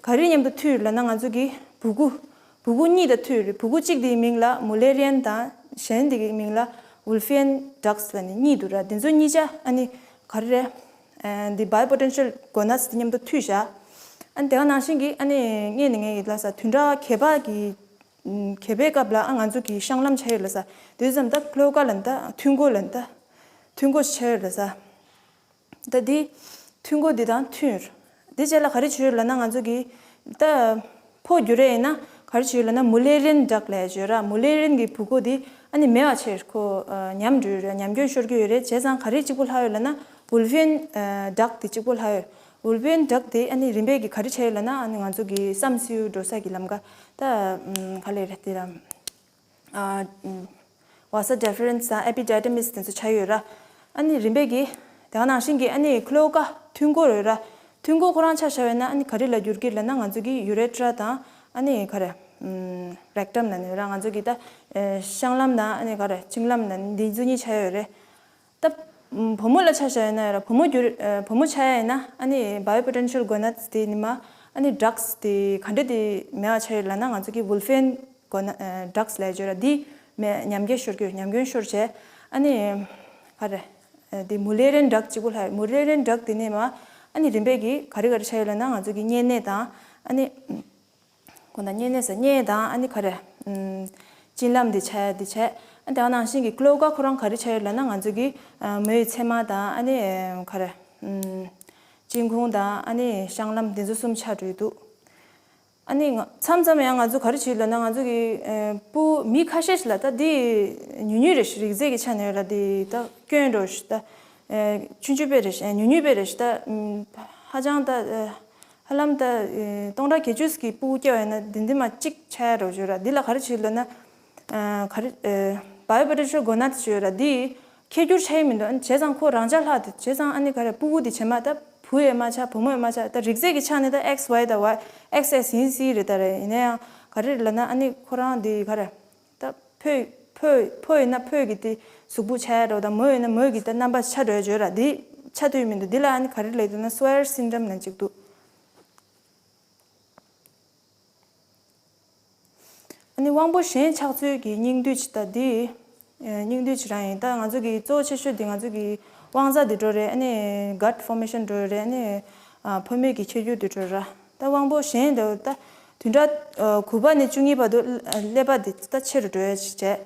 ག་རེ་མཉམ་དུ་མཐུད་ལབ་ན། ང་ཚོ་གི་སྦུ་གུ་སྦུ་གུ་གཉིས་དང་མཐུད་རེད། སྦུ་གུ་གཅིག་དེའི་མིང་ལ་Mullerian དང་གཞན་དེ་གི་མིང་ལ་Wolffian ducts ལབ་ནས་གཉིས་འདུག་ར། དེ་ཚོ་གཉིས་ཆ་ཨ་ནི་ག་རེ་རེད། ཨ་འདི་biopotential gonads དེ་མཉམ་དུ་མཐུད་བཞག་ཨ་ནི་དེ་ག་ནང་བཞིན་གྱི་ཨ་ནི་ངས་ནི་ངས་ཡིད་ལ་ས་བདུན་ཕྲག་གད་པ་གི་གད་པའི་སྐབས་ལ་ཨ་ང་ཚོ་གི་བཤང་ལམ་ཆགས་ཡོད་ལ་ས། དེ་ཙམ་ད་cloaca ལ་ད་ཐུན་མགོ་ལ་ད་ཐུན་མགོ་ཆགས་ཡོད་ལ་ས། ད་འདི་ཐུན་མགོ་འདི་དང་མཐུན། འདི་རྗེས་ལ་ག་རེ་བྱོས་ལབ་ན། ང་ཚོ་གི་ད་ཕོ་འགྱུར་རེ་ཡིན་ན་ག་རེ་བྱོས་ལབ་ན་Mullerian duct ལབ་ཡ་བྱོས་ར། Mullerian གི་སྦུ་གུ་འདི་ཨ་ནི་མེད་པ་ཆགས། ཁོ་ཉམས་འགྲོ་ར། ཉམས་སྐྱོན་ཤོར་གྱི་ཡོད་རེད། བྱས་ཙང་ག་རེ་གཅིག་པོ་ལྷག་ཡོད་ལབ་ན་Wolffian duct འདི་གཅིག་པོ་ལྷག་ཡོད། Wolffian duct འདི་ཨ་ནི་རིམ་པས་ཀྱི་ག་རེ་ཆགས་ཡོད་ལབ་ན། ཨ་ནི་ང་ཚོ་གི་བསམ་སེའུ་འགྲོ་ས་གི་ལམ་ཀ་ད་ག་ལེ་རེད་དེ་ར། vasa deferens དང་epididymis དེ་ཚོ་ཆགས་ཡོད་ར། ཨ་ནི་རིམ་པས་ཀྱི་དེ་ག་ནང་བཞིན་གྱི་ཨ་ནི་cloaca ཐུན་མགོ་ཡོད་ར། ཐུན་མགོ་ཁོ་རང་ཆ་བཞག་ཡོད་ན་ཨ་ནི་ག་རེ་ལ་འགྱུར་གྱི་ལབ་ན། ང་ཚོ་གི་urethra དང་ཨ་ནི་ག་རེ་rectum ལབ་ནས་ཡོད་ར། ང་ཚོ་གི་ད་བཤང་ལམ་དང་ཨ་ནི་ག་རེ་བྱིངས་ལམ་ལབ་ནས་འདི་ཚོ་གཉིས་ཆགས་ཡོད་རེད། ད་བུ་མོ་ལ་ཆ་བཞག་ཡོད་ན་ཡོད་ར། བུ་མོ་འགྱུར་བུ་མོ་ཆགས་ཡ་ཡིན་ན་ཨ་ནི་biopotential gonads དེ་ནི་མ་ཨ་ནི་ducts དེ་ག་འདྲ་དེ་མེད་པ་ཆགས་ཡོད་ལབ་ན། ང་ཚོ་གི་Wolffian gonads ducts ལབ་ཡ་ཅིག་ཡོད་ར། འདི་མེད། ཉམས་སྐྱོན་ཤོར་གྱི་ཡོད། ཉམས་སྐྱོན་ཤོར་བྱས་ཨ་ནི་ག་རེ་དེ་Mullerian duct གཅིག་པོ་ལྷག་ཡོད། Mullerian duct དེ་ནི་མ་ཨ་ནི་རིམ་པས་ཀྱི་ག་རེ་ག་རེ་ཆགས་ཡོད་ལབ་ན། ང་ཚོ་གི་གཉན་ནད་དང་ཨ་ནི། ཁོ་ན་གཉན་ནད་ཟེར་གཉན་དང་ཨ་ནི་ག་རེ། ཨམ། གཅིན་ལམ་འདི་ཆགས་ཡ་འདི་བྱས། ཨ་དེ་ག་ནང་བཞིན་གྱི་cloaca ཁོ་རང་ག་རེ་ཆགས་ཡོད་ལབ་ན། ང་ཚོ་གི་ཨ་མོའི་མཚན་མ་དང་ཨ་ནི་ག་རེ། ཨམ། གཅིན་ཁུང་དང་ཨ་ནི་བཤང་ལམ་འདི་ཚོ་གསུམ་ཆགས་འགྲོ་ཡི་འདུག་ཨ་ནི་ང་མཚམས་མཚམས་ཡང་ང་ཚོ་ག་རེ་བྱེད་ལབ་ན། ང་ཚོ་གི་ཨ་སྤུ་མི་ཁ་ཤས་ཤིག་ལ་ད་འདི་ཉུང་ཉུང་རེ་ཞིག་རིགས་རྫས་ཀྱི་ཆ་ནས་ཡོད་ར། འདི་ད་སྐྱོན་འགྲོ་ཞིག་ད་ཨ་ཆུང་ཆུང་པོ་རེ་ཞིག་ཉུང་ཉུང་པོ་རེ་ཞིག་ད་ཨམ་ཧ་ཅང་ད་ཨ། ཧ་ལམ་ད་ཨེ་སྟོང་ཕྲག་བརྒྱད་ཅུ་གི་སྤུ་གུ་སྐྱེ་བ་ཡིན་ན་འདི་འདི་མ་གཅིག་ཆགས་ཡ་རོ་ཞུ་ར། འདི་ལ་ག་རེ་བྱེད་ལབ་ན། ཨ་ག་རེ་ཨེ་biopotential gonads ཞུ་ར། འདི་ཁྱད་གྱུར་ཆགས་ཡི་མི་འདུག་ཨ་ནི་བྱས་ཙང་ཁོ་རང་ཅག་ལྷག་དེ་བྱས་ཙང་ཨ་ནི་ག་རེ་སྤུ་གུ་དེ་བྱེ་མ་ད་བུ་ཡས་མ་ཆགས་བུ་མོ་ཡས་མ་ཆགས། ད་རིགས་རྫས་ཀྱི་ཆ་ནས་ད་X Y ད་Y X X ཡིན་སྲིད་རེད། ད་རེད། ཡིན་ན་ཡང་ག་རེ་ལབ་ན་ཨ་ནི་ཁོ་རང་འདི་ག་རེ། ད་ཕོ་ཕོ་ཕོ་ཡིན་ན་ཕོ་གི་དེ་གཟུགས་པོ་ཆགས་ཡ་རོ། ད་མོ་ཡིན་ན་མོ་གི་ད་རྣམ་པ་ཆགས་འགྲོ་ཡ་བརྗོད་ར། འདི་ཆགས་དུས་མི་འདུག་འདི་ལ་ཨ་ནི་ག་རེ་ལབ་འདུག་ན་Swyer syndrome ལབ་ཅིག་འདུག་ཨ་ནི་དབང་པོ་གཞན་ཆགས་ཚུལ་གྱི་སྙིང་བསྡུས་ཅིག་ད་འདི་སྙིང་བསྡུས་ཅིག་རང་ཡིན། ད་ང་ཚོ་གི་གཙོ་ཆེ་ཤོས་འདི་ང་ཚོ་གི་དབང་རྩ་འདི་འགྲོ་རེད། ཨ་ནི་gut formation འགྲོ་རེད། ཨ་ནི་ཕོ་མོའི་གི་ཁྱད་གྱུར་འདི་འགྲོ་ར། ད་དབང་པོ་གཞན་འདི་ད་བདུན་ཕྲག་དགུ་པ་ནས་བཅུ་གཉིས་བར་དུ་ཀླད་པ་འདི་ད་ཆེ་རུ་འགྲོ་ཡ་ཅིག་བྱས།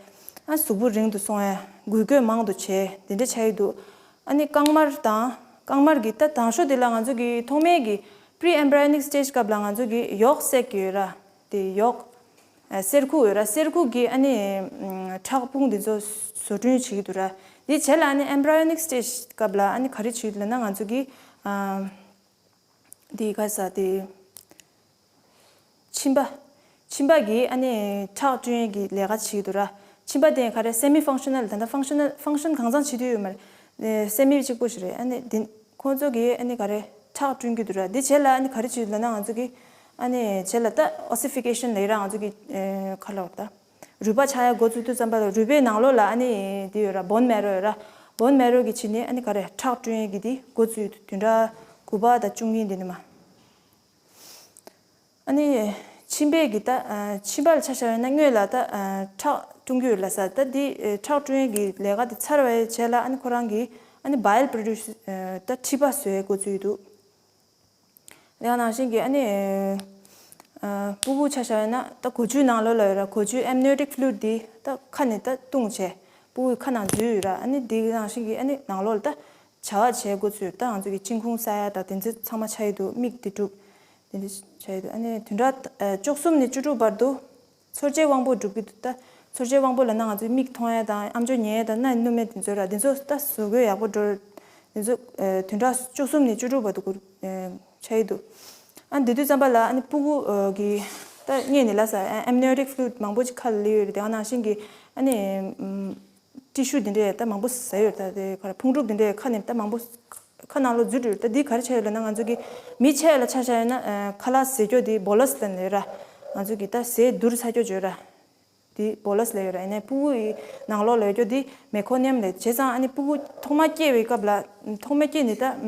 ཨ་གཟུགས་པོ་རིང་དུ་སོང་ཡ། འགུལ་སྐྱོད་མང་དུ་བྱས། འདི་འདྲ་ཆགས་ཡི་འདུག་ཨ་ནི་རྐང་དམར་དང་རྐང་དམར་གྱི་ད་དང་ཤོས་དེ་ལ་ང་ཚོ་གི་ཐོག་མའི་གི་pre embryonic stage སྐབས་ལ་ང་ཚོ་གི་ཡོག་སེག་ཡོད་ར། དེ་ཡོག་ཨ་གསེར་ཁུག་ཡོད་ར། གསེར་ཁུག་གི་ཨ་ནི་ཨམ་ཁྲག་དཔུང་དེ་ཚོ་བཟོ་སྐྲུན་བྱེད་ཀྱི་འདུག་ར། དེ་བྱས་ལ་ཨ་ནི་embryonic stage སྐབས་ལ་ཨ་ནི་ག་རེ་བྱེད་ཀྱི་ལབ་ན། ང་ཚོ་གི་ཨ་དེ་ག་ས་དེ། མཆིན་པ། མཆིན་པ་གིས་ཨ་ནི་ཁྲག་བསྐྲུན་གྱི་ལས་ཀ་བྱེད་ཀྱི་འདུག་ར། མཆིན་པ་དེ་ག་རེ་semi functional ད་ལྟ་functional function གང་འཚམ་བྱེད་དུས་ཡོད་མ་རེད། semi གཅིག་པོ་ཞིག་རེད། ཨ་ནི་དེ་ཁོང་ཚོ་གིས་ཨ་ནི་ག་རེ་ཁྲག་བསྐྲུན་གྱི་འདུག་ར། འདི་བྱས་ལ་ཨ་ནི་ག་རེ་བྱེད་ལབ་ན། ང་ཚོ་གིས་ཨ་ནི་བྱས་ལ་ད་ossification ལབ་ཡོད་ར། ང་ཚོ་གིས་ཨེ་ག་ལབ་ད་རུས་པ་ཆགས་ཡ་འགོ་བཙུགས་དུས་ཙམ་པ་ལ་རུས་པའི་ནང་ལོགས་ལ་ཨ་ནི་དེ་ཡོད་ར། bone marrow ཡོད་ར། bone marrow་གི་ཆེད་ནས་ཨ་ནི་ག་རེ་ཁྲག་བསྐྲུན་ཡས་ཀྱི་དེ་འགོ་བཙུགས་ཡོད་འདུག་བདུན་ཕྲག་དགུ་པ་དང་བཅུ་གཉིས་འདི་ནས་མ། ཨ་ནི་མཆིན་པའི་གི་ད་ཨ་མཆིན་པ་ལ་ཆ་བཞག་ཡོད་ན་སྔོན་ལ་ད་ཨ་ཁྲག་བསྐྲུན་གྱི་ཡོད་ལབ་ས། ད་འདི་ཨ་ཁྲག་བསྐྲུན་ཡས་ཀྱི་ལས་ཀ་དེ་ཚར་བའི་རྗེས་ལ་ཨ་ནི་ཁོ་རང་གིས་ཨ་ནི་bile produce་ཨ་ད་མཁྲིས་པ་བཟོ་ཡས་འགོ་བཙུགས་ཡོད་འདུག་དེ་ནང་བཞིན་གྱི་ཨ་ནི་ཨ་སྤུ་གུ་ཆ་བཞག་ཡོད་ན་ད་གོ་ཆུའི་ནང་ལོགས་ལ་ཡོད་ར། གོ་ཆུའི་amniotic fluid་འདི་ད་ཁ་ནས་ད་བཏུང་བྱས་སྤུ་གུའི་ཁ་ནང་འཛུལ་ཡོད་ར། ཨ་ནི་འདི་ནང་བཞིན་གྱི་ཨ་ནི་ནང་ལོགས་ལ་ད་བྱ་བ་བྱེད་འགོ་ཚུགས། ད་ང་ཚོ་གི་མཆིན་ཁུང་ཟ་ཡ་དང་དེ་ཚོ་ཚང་མ་ཆགས་ཀྱི་འདུག་མིག་དེ་གྲུབ། དེ་འདྲ་ཆགས་ཀྱི་འདུག་ཨ་ནི་བདུན་ཕྲག་ཨ་བཅུ་གསུམ་ནས་བཅུ་དྲུག་བར་དུ་ཚོར་བཅད་དབང་པོ་སྒྲུབ་ཀྱི་འདུག་ད་ཚོར་བཅད་དབང་པོ་ལབ་ན་ང་ཚོའི་མིག་མཐོང་ཡ་དང་ཨམ་ཅོག་ཉན་ཡ་དང་སྣ་སྣུམ་མེད་དེ་ཚོ་ར། དེ་ཚོ་ད་བཟོ་དགོས་ཡག་པོ་འགྲོ། དེ་ཚོ་ཨ་བདུན་ཕྲག་བཅུ་གསུམ་ནས་བཅུ་དྲུག་བར་དུ་འགོར་ཨ་ཆགས་ཀྱི་འདུག་ཨ་འདི་དུས་ཙམ་པ་ལ་ཨ་ནི་སྤུ་གུ་ཨ་གི་ད་སྔོན་ནས་ལབ་ས་ཨ་amniotic fluid་མང་པོ་ཅིག་ཁ་ལ་སླེབས་ཡོད་རེད། དེ་ག་ནང་བཞིན་གྱི་ཨ་ནི་ཨམ། ཊི་ཤུ་དེ་འདྲས་ད་མང་པོ་ཟ་ཡོད། ད་དེ་ག་རེ་ཕུང་གྲུབ་དེ་འདྲས་ཁ་ནས་ད་མང་པོ་ཁ་ནང་ལོགས་འཛུལ་འགྲོ་ཡོད། ད་འདི་ག་རེ་བྱས་ཡོད་ལབ་ན་ང་ཚོ་གི་མི་ཆེ་ལ་ཆ་བཞག་ཡོད་ན་ཨ་ཁ་ལག་ཟས་སྐྱོ་དེ་bolus་ལབ་ནས་ཡོད་ར། ང་ཚོ་གི་ད་ཟས་བསྡུར་ཚ་སྐྱོ་བརྗོད་ར། དེ་bolus་ལབ་ཡོད་ར། ཡིན་ནའི་སྤུ་གུ་ཡི་ནང་ལོགས་ལ་ཡོད་སྐྱོ་དེ་meconium་ལབ། བྱས་ཙང་ཨ་ནི་སྤུ་གུ་ཐོག་མ་སྐྱེས་པའི་སྐབས་ལ་ཐོག་མ་སྐྱེས་ནས་ད་ཨམ་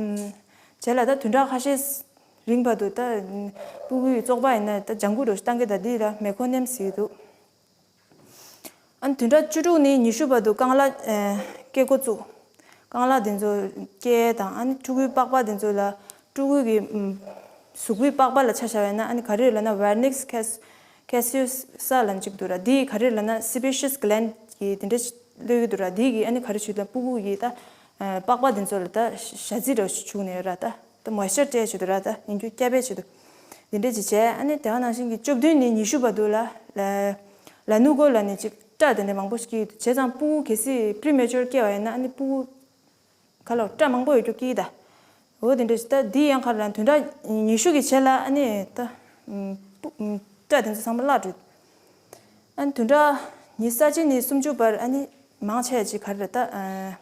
རྗེས་ལ་ད་བདུན་ཕྲག་ཁ་ཤས་རིང་བར་དུ་ད་ཨམ་སྤུ་གུ་ཡི་བཙོག་པ་ཡིན་ན་ད་ལྗང་ཁུ་འདྲ་བོ་ཞིག་བཏང་གི། ད་འདི་ལ་meconium་ཟེར་གྱི་འདུག་ཨ་ནི་བདུན་ཕྲག་བཅུ་དྲུག་ནས་ཉི་ཤུ་བར་དུ་རྐང་ལག་ཨ་སྐྱེ་འགོ་བཙུགས། རྐང་ལག་དེ་ཚོ་སྐྱེ་དང་ཨ་ནི་ཕྲུ་གུའི་པགས་པ་དེ་ཚོ་ལ་ཕྲུ་གུ་གི་ཨམ་གཟུགས་པོའི་པགས་པ་ལ་ཆ་བཞག་ཡོད་ན་ཨ་ནི་ག་རེ་ལབ་ན་vernix cas- caseosa་ལབ་ཅིག་འདུག་ར། དེ་ག་རེ་ལབ་ན་sebaceous gland་གི་དེ་འདྲ་གློད་ཀྱི་འདུག་ར། དེ་གི་ཨ་ནི་ག་རེ་བྱེད་ད་སྤུ་གུ་ཡི་ད་ཨ་པགས་པ་དེ་ཚོ་ལ་ད་ཞ་རྩི་འདྲ་བྱུག་ནས་ཡོད་ར། ད་ད་moisture་སྤྲད་བྱེད་དུ་ར། ད་ཡིན་རྒྱུ་སྐྱ་བས་བྱེད་དུ་འདི་འདྲས་ཅིག་བྱས། ཨ་ནི་དེ་ག་ནང་བཞིན་གྱི་བཅུ་བདུན་ནས་ཉི་ཤུ་བར་དུ་ལ་ལ་ལ་ནུ་གོ་ལ་ནི་ཅིག་སྐྲ་དེ་འདྲས་མང་པོ་ཞིག་སྐྱེ་ཡོད། བྱས་ཙང་སྤུ་གུ་གལ་སྲིད་premature་སྐྱེ་བ་ཡིན་ན་ཨ་ནི་སྤུ་གུ་ག་ལ་སྐྲ་མང་པོ་ཡོད་རྒྱུ་སྐྱེ་ད། འོ་དེ་འདྲས་ཅིག་ད་འདི་ཡང་ག་རེ་ལ་བདུན་ཕྲག་ཉི་ཤུ་གི་རྗེས་ལ་ཨ་ནི་ད་སྤུ་སྐྲ་དེ་ཚོ་ཚང་མ་བརླག་འགྲོ། ཨ་ནི་བདུན་ཕྲག་ཉི་ཤུ་རྩ་གཅིག་ནས་སུམ་ཅུ་བར་ཨ་ནི་མང་ཆེ་ཅིག་ག་རེ་ད་ཨ་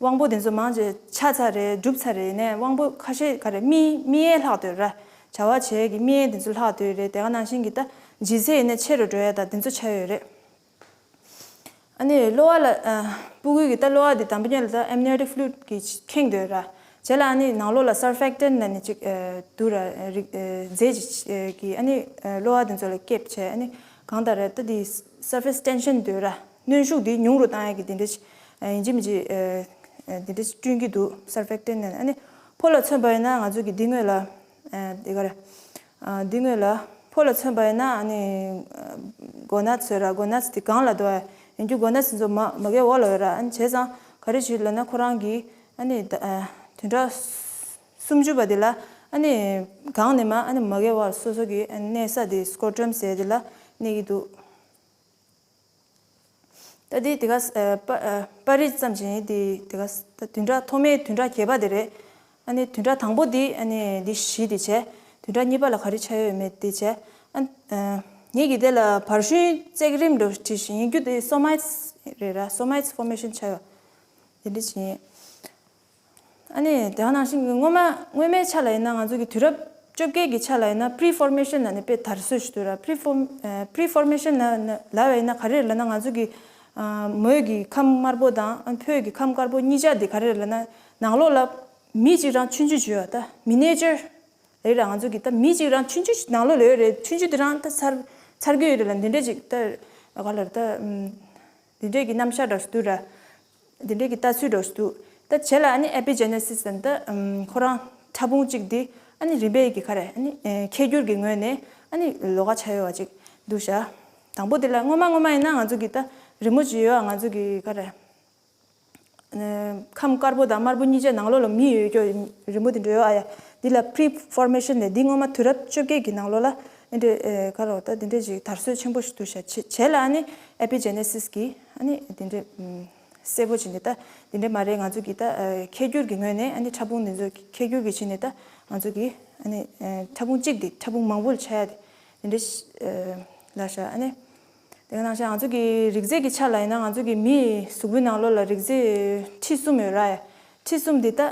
དབང་པོ་དེ་ཚོ་མང་ཆེ་ཆག་ཚར་རེད། གྲུབ་ཚར་རེད། ནས་དབང་པོ་ཁ་ཤས་ག་རེ་མིད་མིད་ཡས་ལྷག་སྡོད་ར། བྱ་བ་བྱེད་ཀྱི་མིད་ཡས་དེ་ཚོ་ལྷག་སྡོད་རེད། དེ་ག་ནང་བཞིན་གྱི་ད་ལྗིད་ཚད་ཡིན་ན་ཆེ་རུ་འགྲོ་ཡས་ད་དེ་ཚོ་ཆགས་ཡོད་རེད། ཨ་ནི་གློ་བ་ལ་ཨ་སྤུ་གུ་གི་ད་གློ་བ་དེ་དང་པོ་ཉིད་ལ་ད་amniotic fluid་གིས་ཁེངས་སྡོད་ར། རྗེས་ལ་ཨ་ནི་ནང་ལོགས་ལ་surfactant་ལབ་ནི་ཅིག་ཨ་འདུག་ར། རིགས་ཨ་རྫས་ཅིག་ཨ་གིས་ཨ་ནི་ཨ་གློ་བ་དེ་ཚོ་ལ་སྐྱེབས་བྱས། ཨ་ནི་གང་ལྟར་རེད་ད་དེ་surface tension་འདུག་ར། གནོན་ཤུགས་དེ་ཉུང་རུ་བཏང་ཡ་གི་དེ་འདྲ་ཅིག་ཨ་ཡིན་གཅིག་མིན་གཅིག་ཨ་ཨ་དེ་འདྲ་ཅིག་བསྐྲུན་གྱི་འདུག surfactant་ལབ་ནི། ཨ་ནི་ཕོ་ལ་མཚོན་པ་ཡིན་ན་ང་ཚོ་གི་འདི་སྔོན་ལ་ཨ་དེ་ག་རེ། ཨ་འདི་སྔོན་ལ་ཕོ་ལ་མཚོན་པ་ཡིན་ན་ཨ་ནི་ཨ་gonads་ཟེར་ར། gonads་དེ་སྒང་ལ་འདུག་ཨ། ཡིན་རྒྱུ་gonads་དེ་ཚོ་མ་མ་གའི་འོག་ལ་ཡོད་ར། ཨ་ནི་བྱས་ཙང་ག་རེ་བྱེད་ལབ་ན་ཁོ་རང་གིས་ཨ་ནི་ད་ཨ་བདུན་ཕྲག་སུམ་ཅུ་པ་དེ་ལ་ཨ་ནི་སྒང་ནས་མ་ཨ་ནི་མ་གའི་འོག་སོ་སོ་གི་ཨ་ནི་གནས་ས་དེ་scrotum་ཟེར་དེ་ལ་གནས་ཀྱི་འདུག་ད་དེ་དེ་ག་ཨ་པ་ཨ་པར་རིས་ཙམ་ཞིག་ཡིན། དེ་དེ་ག་ད་བདུན་ཕྲག་ཐོག་མའི་བདུན་ཕྲག་བརྒྱད་པ་དེ་རེད། ཨ་ནི་བདུན་ཕྲག་དང་པོ་དེ་ཨ་ནི་འདི་བཞི་དེ་བྱས། བདུན་ཕྲག་གཉིས་པ་ལ་ག་རེ་ཆགས་ཡོད་མེད་དེ་བྱས། ཨ་ཨ་ངེད་ཀྱི་དེ་ལ་བར་ཤུན་བརྩེགས་རིམ་འདྲ་བྲིས་ཤིང་ཡིན་རྒྱུ་དེ་somites་རེད་ར། somites formation་ཆགས་ཡོད། དེ་འདྲ་ཞིག་ཡིན། ཨ་ནི་དེ་ག་ནང་བཞིན་གྱི་སྔོན་མ་སྔོན་མའི་ཆ་ལ་ཡིན་ན་ང་ཚོ་གི་དུས་རབས་བཅོ་བརྒྱད་ཀྱི་ཆ་ལ་ཡིན་ན་preformation་ལབ་ནས་དཔེ་དར་སྲོལ་ཞིག་འདུག་ར། preform- ཨ་preformation་ལབ་ལབ་པ་ཡིན་ན་ག་རེ་རེད་ལབ་ན་ང་ཚོ་གི་ཨ་མོས་ཀྱི་ཁམས་དམར་པོ་དང་ཨ་ཕོས་ཀྱི་ཁམས་དཀར་པོ་གཉིས་ཆ་དེ་ག་རེ་རེད་ལབ་ན་ནང་ལོགས་ལ་མི་གཅིག་རང་ཆུང་ཆུང་བྱོས་ད་miniature་རེད་ར། ང་ཚོ་གི་ད་མི་གཅིག་རང་ཆུང་ཆུང་ནང་ལོགས་ལ་ཡོད་རེད། ཆུང་ཆུང་དེ་རང་ད་ཚར་ཚར་གི་ཡོད་རེད་ལ་འདི་འདྲས་ཅིག་ད་ག་ལ་རེད་ད་ཨམ་འདི་འདྲས་ཀྱི་རྣམ་གཞག་འདྲ་ཞིག་འདུག་ར། འདི་འདྲས་ཀྱི་ལྟ་ཚུལ་འདྲ་ཞིག་འདུག་ད་བྱས་ལ་ཨ་ནི་epigenesis་ཟེར་ད་ཨམ་ཁོ་རང་ཕྲ་ཕུང་གཅིག་འདི་ཨ་ནི་རིམ་པས་ཀྱི་ག་རེ་ཨ་ནི་ཨེ་ཁྱད་འགྱུར་གྱི་ངོས་ནས་ཨ་ནི་ལོགས་ཀ་ཆགས་ཡོད་པ་ཅིག་འདུག་ཤག་དང་པོ་འདི་ལ་སྔོན་མ་སྔོན་མ་ཡིན་ན་ང་ཚོ་གི་ད་རི་མོ་ཅིག་ཡོད་ཨ། ང་ཚོ་གི་ག་རེ་ཨ་ཁམས་དཀར་པོ་དང་དམར་པོ་གཉིས་ཆ་ནང་ལོགས་ལ་མི་ཡོད་ཀྱོ་རི་མོ་དེ་འདྲ་ཡོད་ཨ་ཡ། འདི་ལ་preformation་ལས་འདི་སྔོན་མ་དུས་རབས་བཅོ་བརྒྱད་ཀྱི་ནང་ལོགས་ལ་ཨེ་འདྲ་ཨེ་ག་རེ་ད་འདི་འདྲ་ཞིག་དར་སྲོལ་ཆེན་པོ་ཞིག་འདུག་ཤག་བྱས་བྱས་ལ་ཨ་ནི་epigenesis་གི་ཨ་ནི་འདི་འདྲ་ཨམ་གསལ་པོ་བྱས་ནས་ད་འདི་འདྲ་མ་རེད། ང་ཚོ་གི་ད་ཨེ་ཁྱད་འགྱུར་གྱི་ངོས་ནས་ཨ་ནི་ཕྲ་ཕུང་འདི་ཚོ་ཁྱད་འགྱུར་གྱི་བྱས་ནས་ད་ང་ཚོ་གི་ཨ་ནི་ཨེ་ཕྲ་ཕུང་གཅིག་དེ་ཕྲ་ཕུང་མང་པོ་ལ་ཆགས་ཡ་དེ་འདི་འདྲ་ཞིག་ཨེ་ལ་ཤག་ཨ་ནི། དེ་ག་ནང་བཞིན་ང་ཚོ་གི་རིགས་རྫས་ཀྱི་ཆ་ལ་ཡིན་ན་ང་ཚོ་གི་མིའི་གཟུགས་པོའི་ནང་ལོགས་ལ་རིགས་རྫས་ཁྲི་གསུམ་ཡོད་ར། ཁྲི་གསུམ་འདི་ད་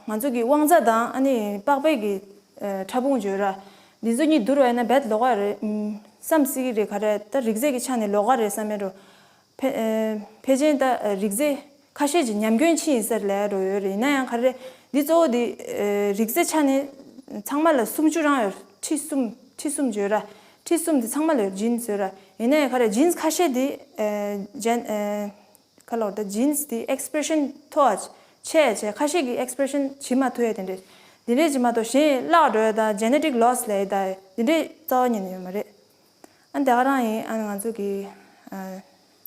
ང་ཚོ་གི་དབང་རྩ་དང་ཨ་ནི་པགས་པའི་གི་ཕྲ་ཕུང་ཡོད་ར། འདི་ཚོ་གཉིས་བསྡུར་བ་ཡིན་ན་རྦད་ལོགས་ཀ་རེད། བསམ་སྲིད་ཀྱི་རེད། ག་རེ་ད་རིགས་རྫས་ཀྱི་ཆ་ནས་ལོགས་ཀ་རེད་བསམ་མེད་འགྲོ། ཕལ་ཨ་ཕལ་ཆེར་ད་རིགས་རྫས་ཁ་ཤས་ཀྱི་ཉམས་སྐྱོན་ཕྱིན་ཡིན་ས་རེད་ལབ་ཡ་འགྲོ་ཡོད་རེད། ཡིན་ན་ཡང་ག་རེ་འདི་གཙོ་བོ་འདི་ཨ་རིགས་རྫས་ཆ་ནས་ཚང་མ་ལ་སུམ་ཅུ་རང་ཡོད། ཁྲི་གསུམ་ཁྲི་གསུམ་བརྗོད་ར། ཁྲི་གསུམ་འདི་ཚང་མ་ལ་ཡོད། ཇིན་སི་ཡོད་ར། ཡིན་ན་ཡང་ག་རེ་ཇིན་སི་ཁ་ཤས་འདི་ཨ་ཇན་ཨ་ག་ལབ་ད་ཇིན་སི་འདི་ཨེགས་པི་རེ་ཤན་མཐོ་བ་ཆེ་ཆེ་ཁ་ཤས་ཀྱི་ཨེགས་པི་རེ་ཤན་བྱེད་མ་ཐུབ་ཡ་དེ་འདྲས་དེ་འདྲས་བྱེད་མ་ཐུབ་གཞན་བརླག་འགྲོ་ཡ་ད་ཇེ་ནེ་ཊིག་ལོ་སི་ལབ་ཡ་ད་དེ་འདྲས་རྩ་བ་ཉིད་ནས་ཡོད་མ་རེད། ཨ་འདི་ག་རང་ཡིན། ཨ་ང་ཚོ་གི་ཨ་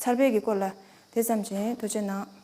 འཚར་འཕེལ་གྱི་སྐོར་ལ་དེ་ཙམ་བྱས། ཐུགས་རྗེ་གནང་།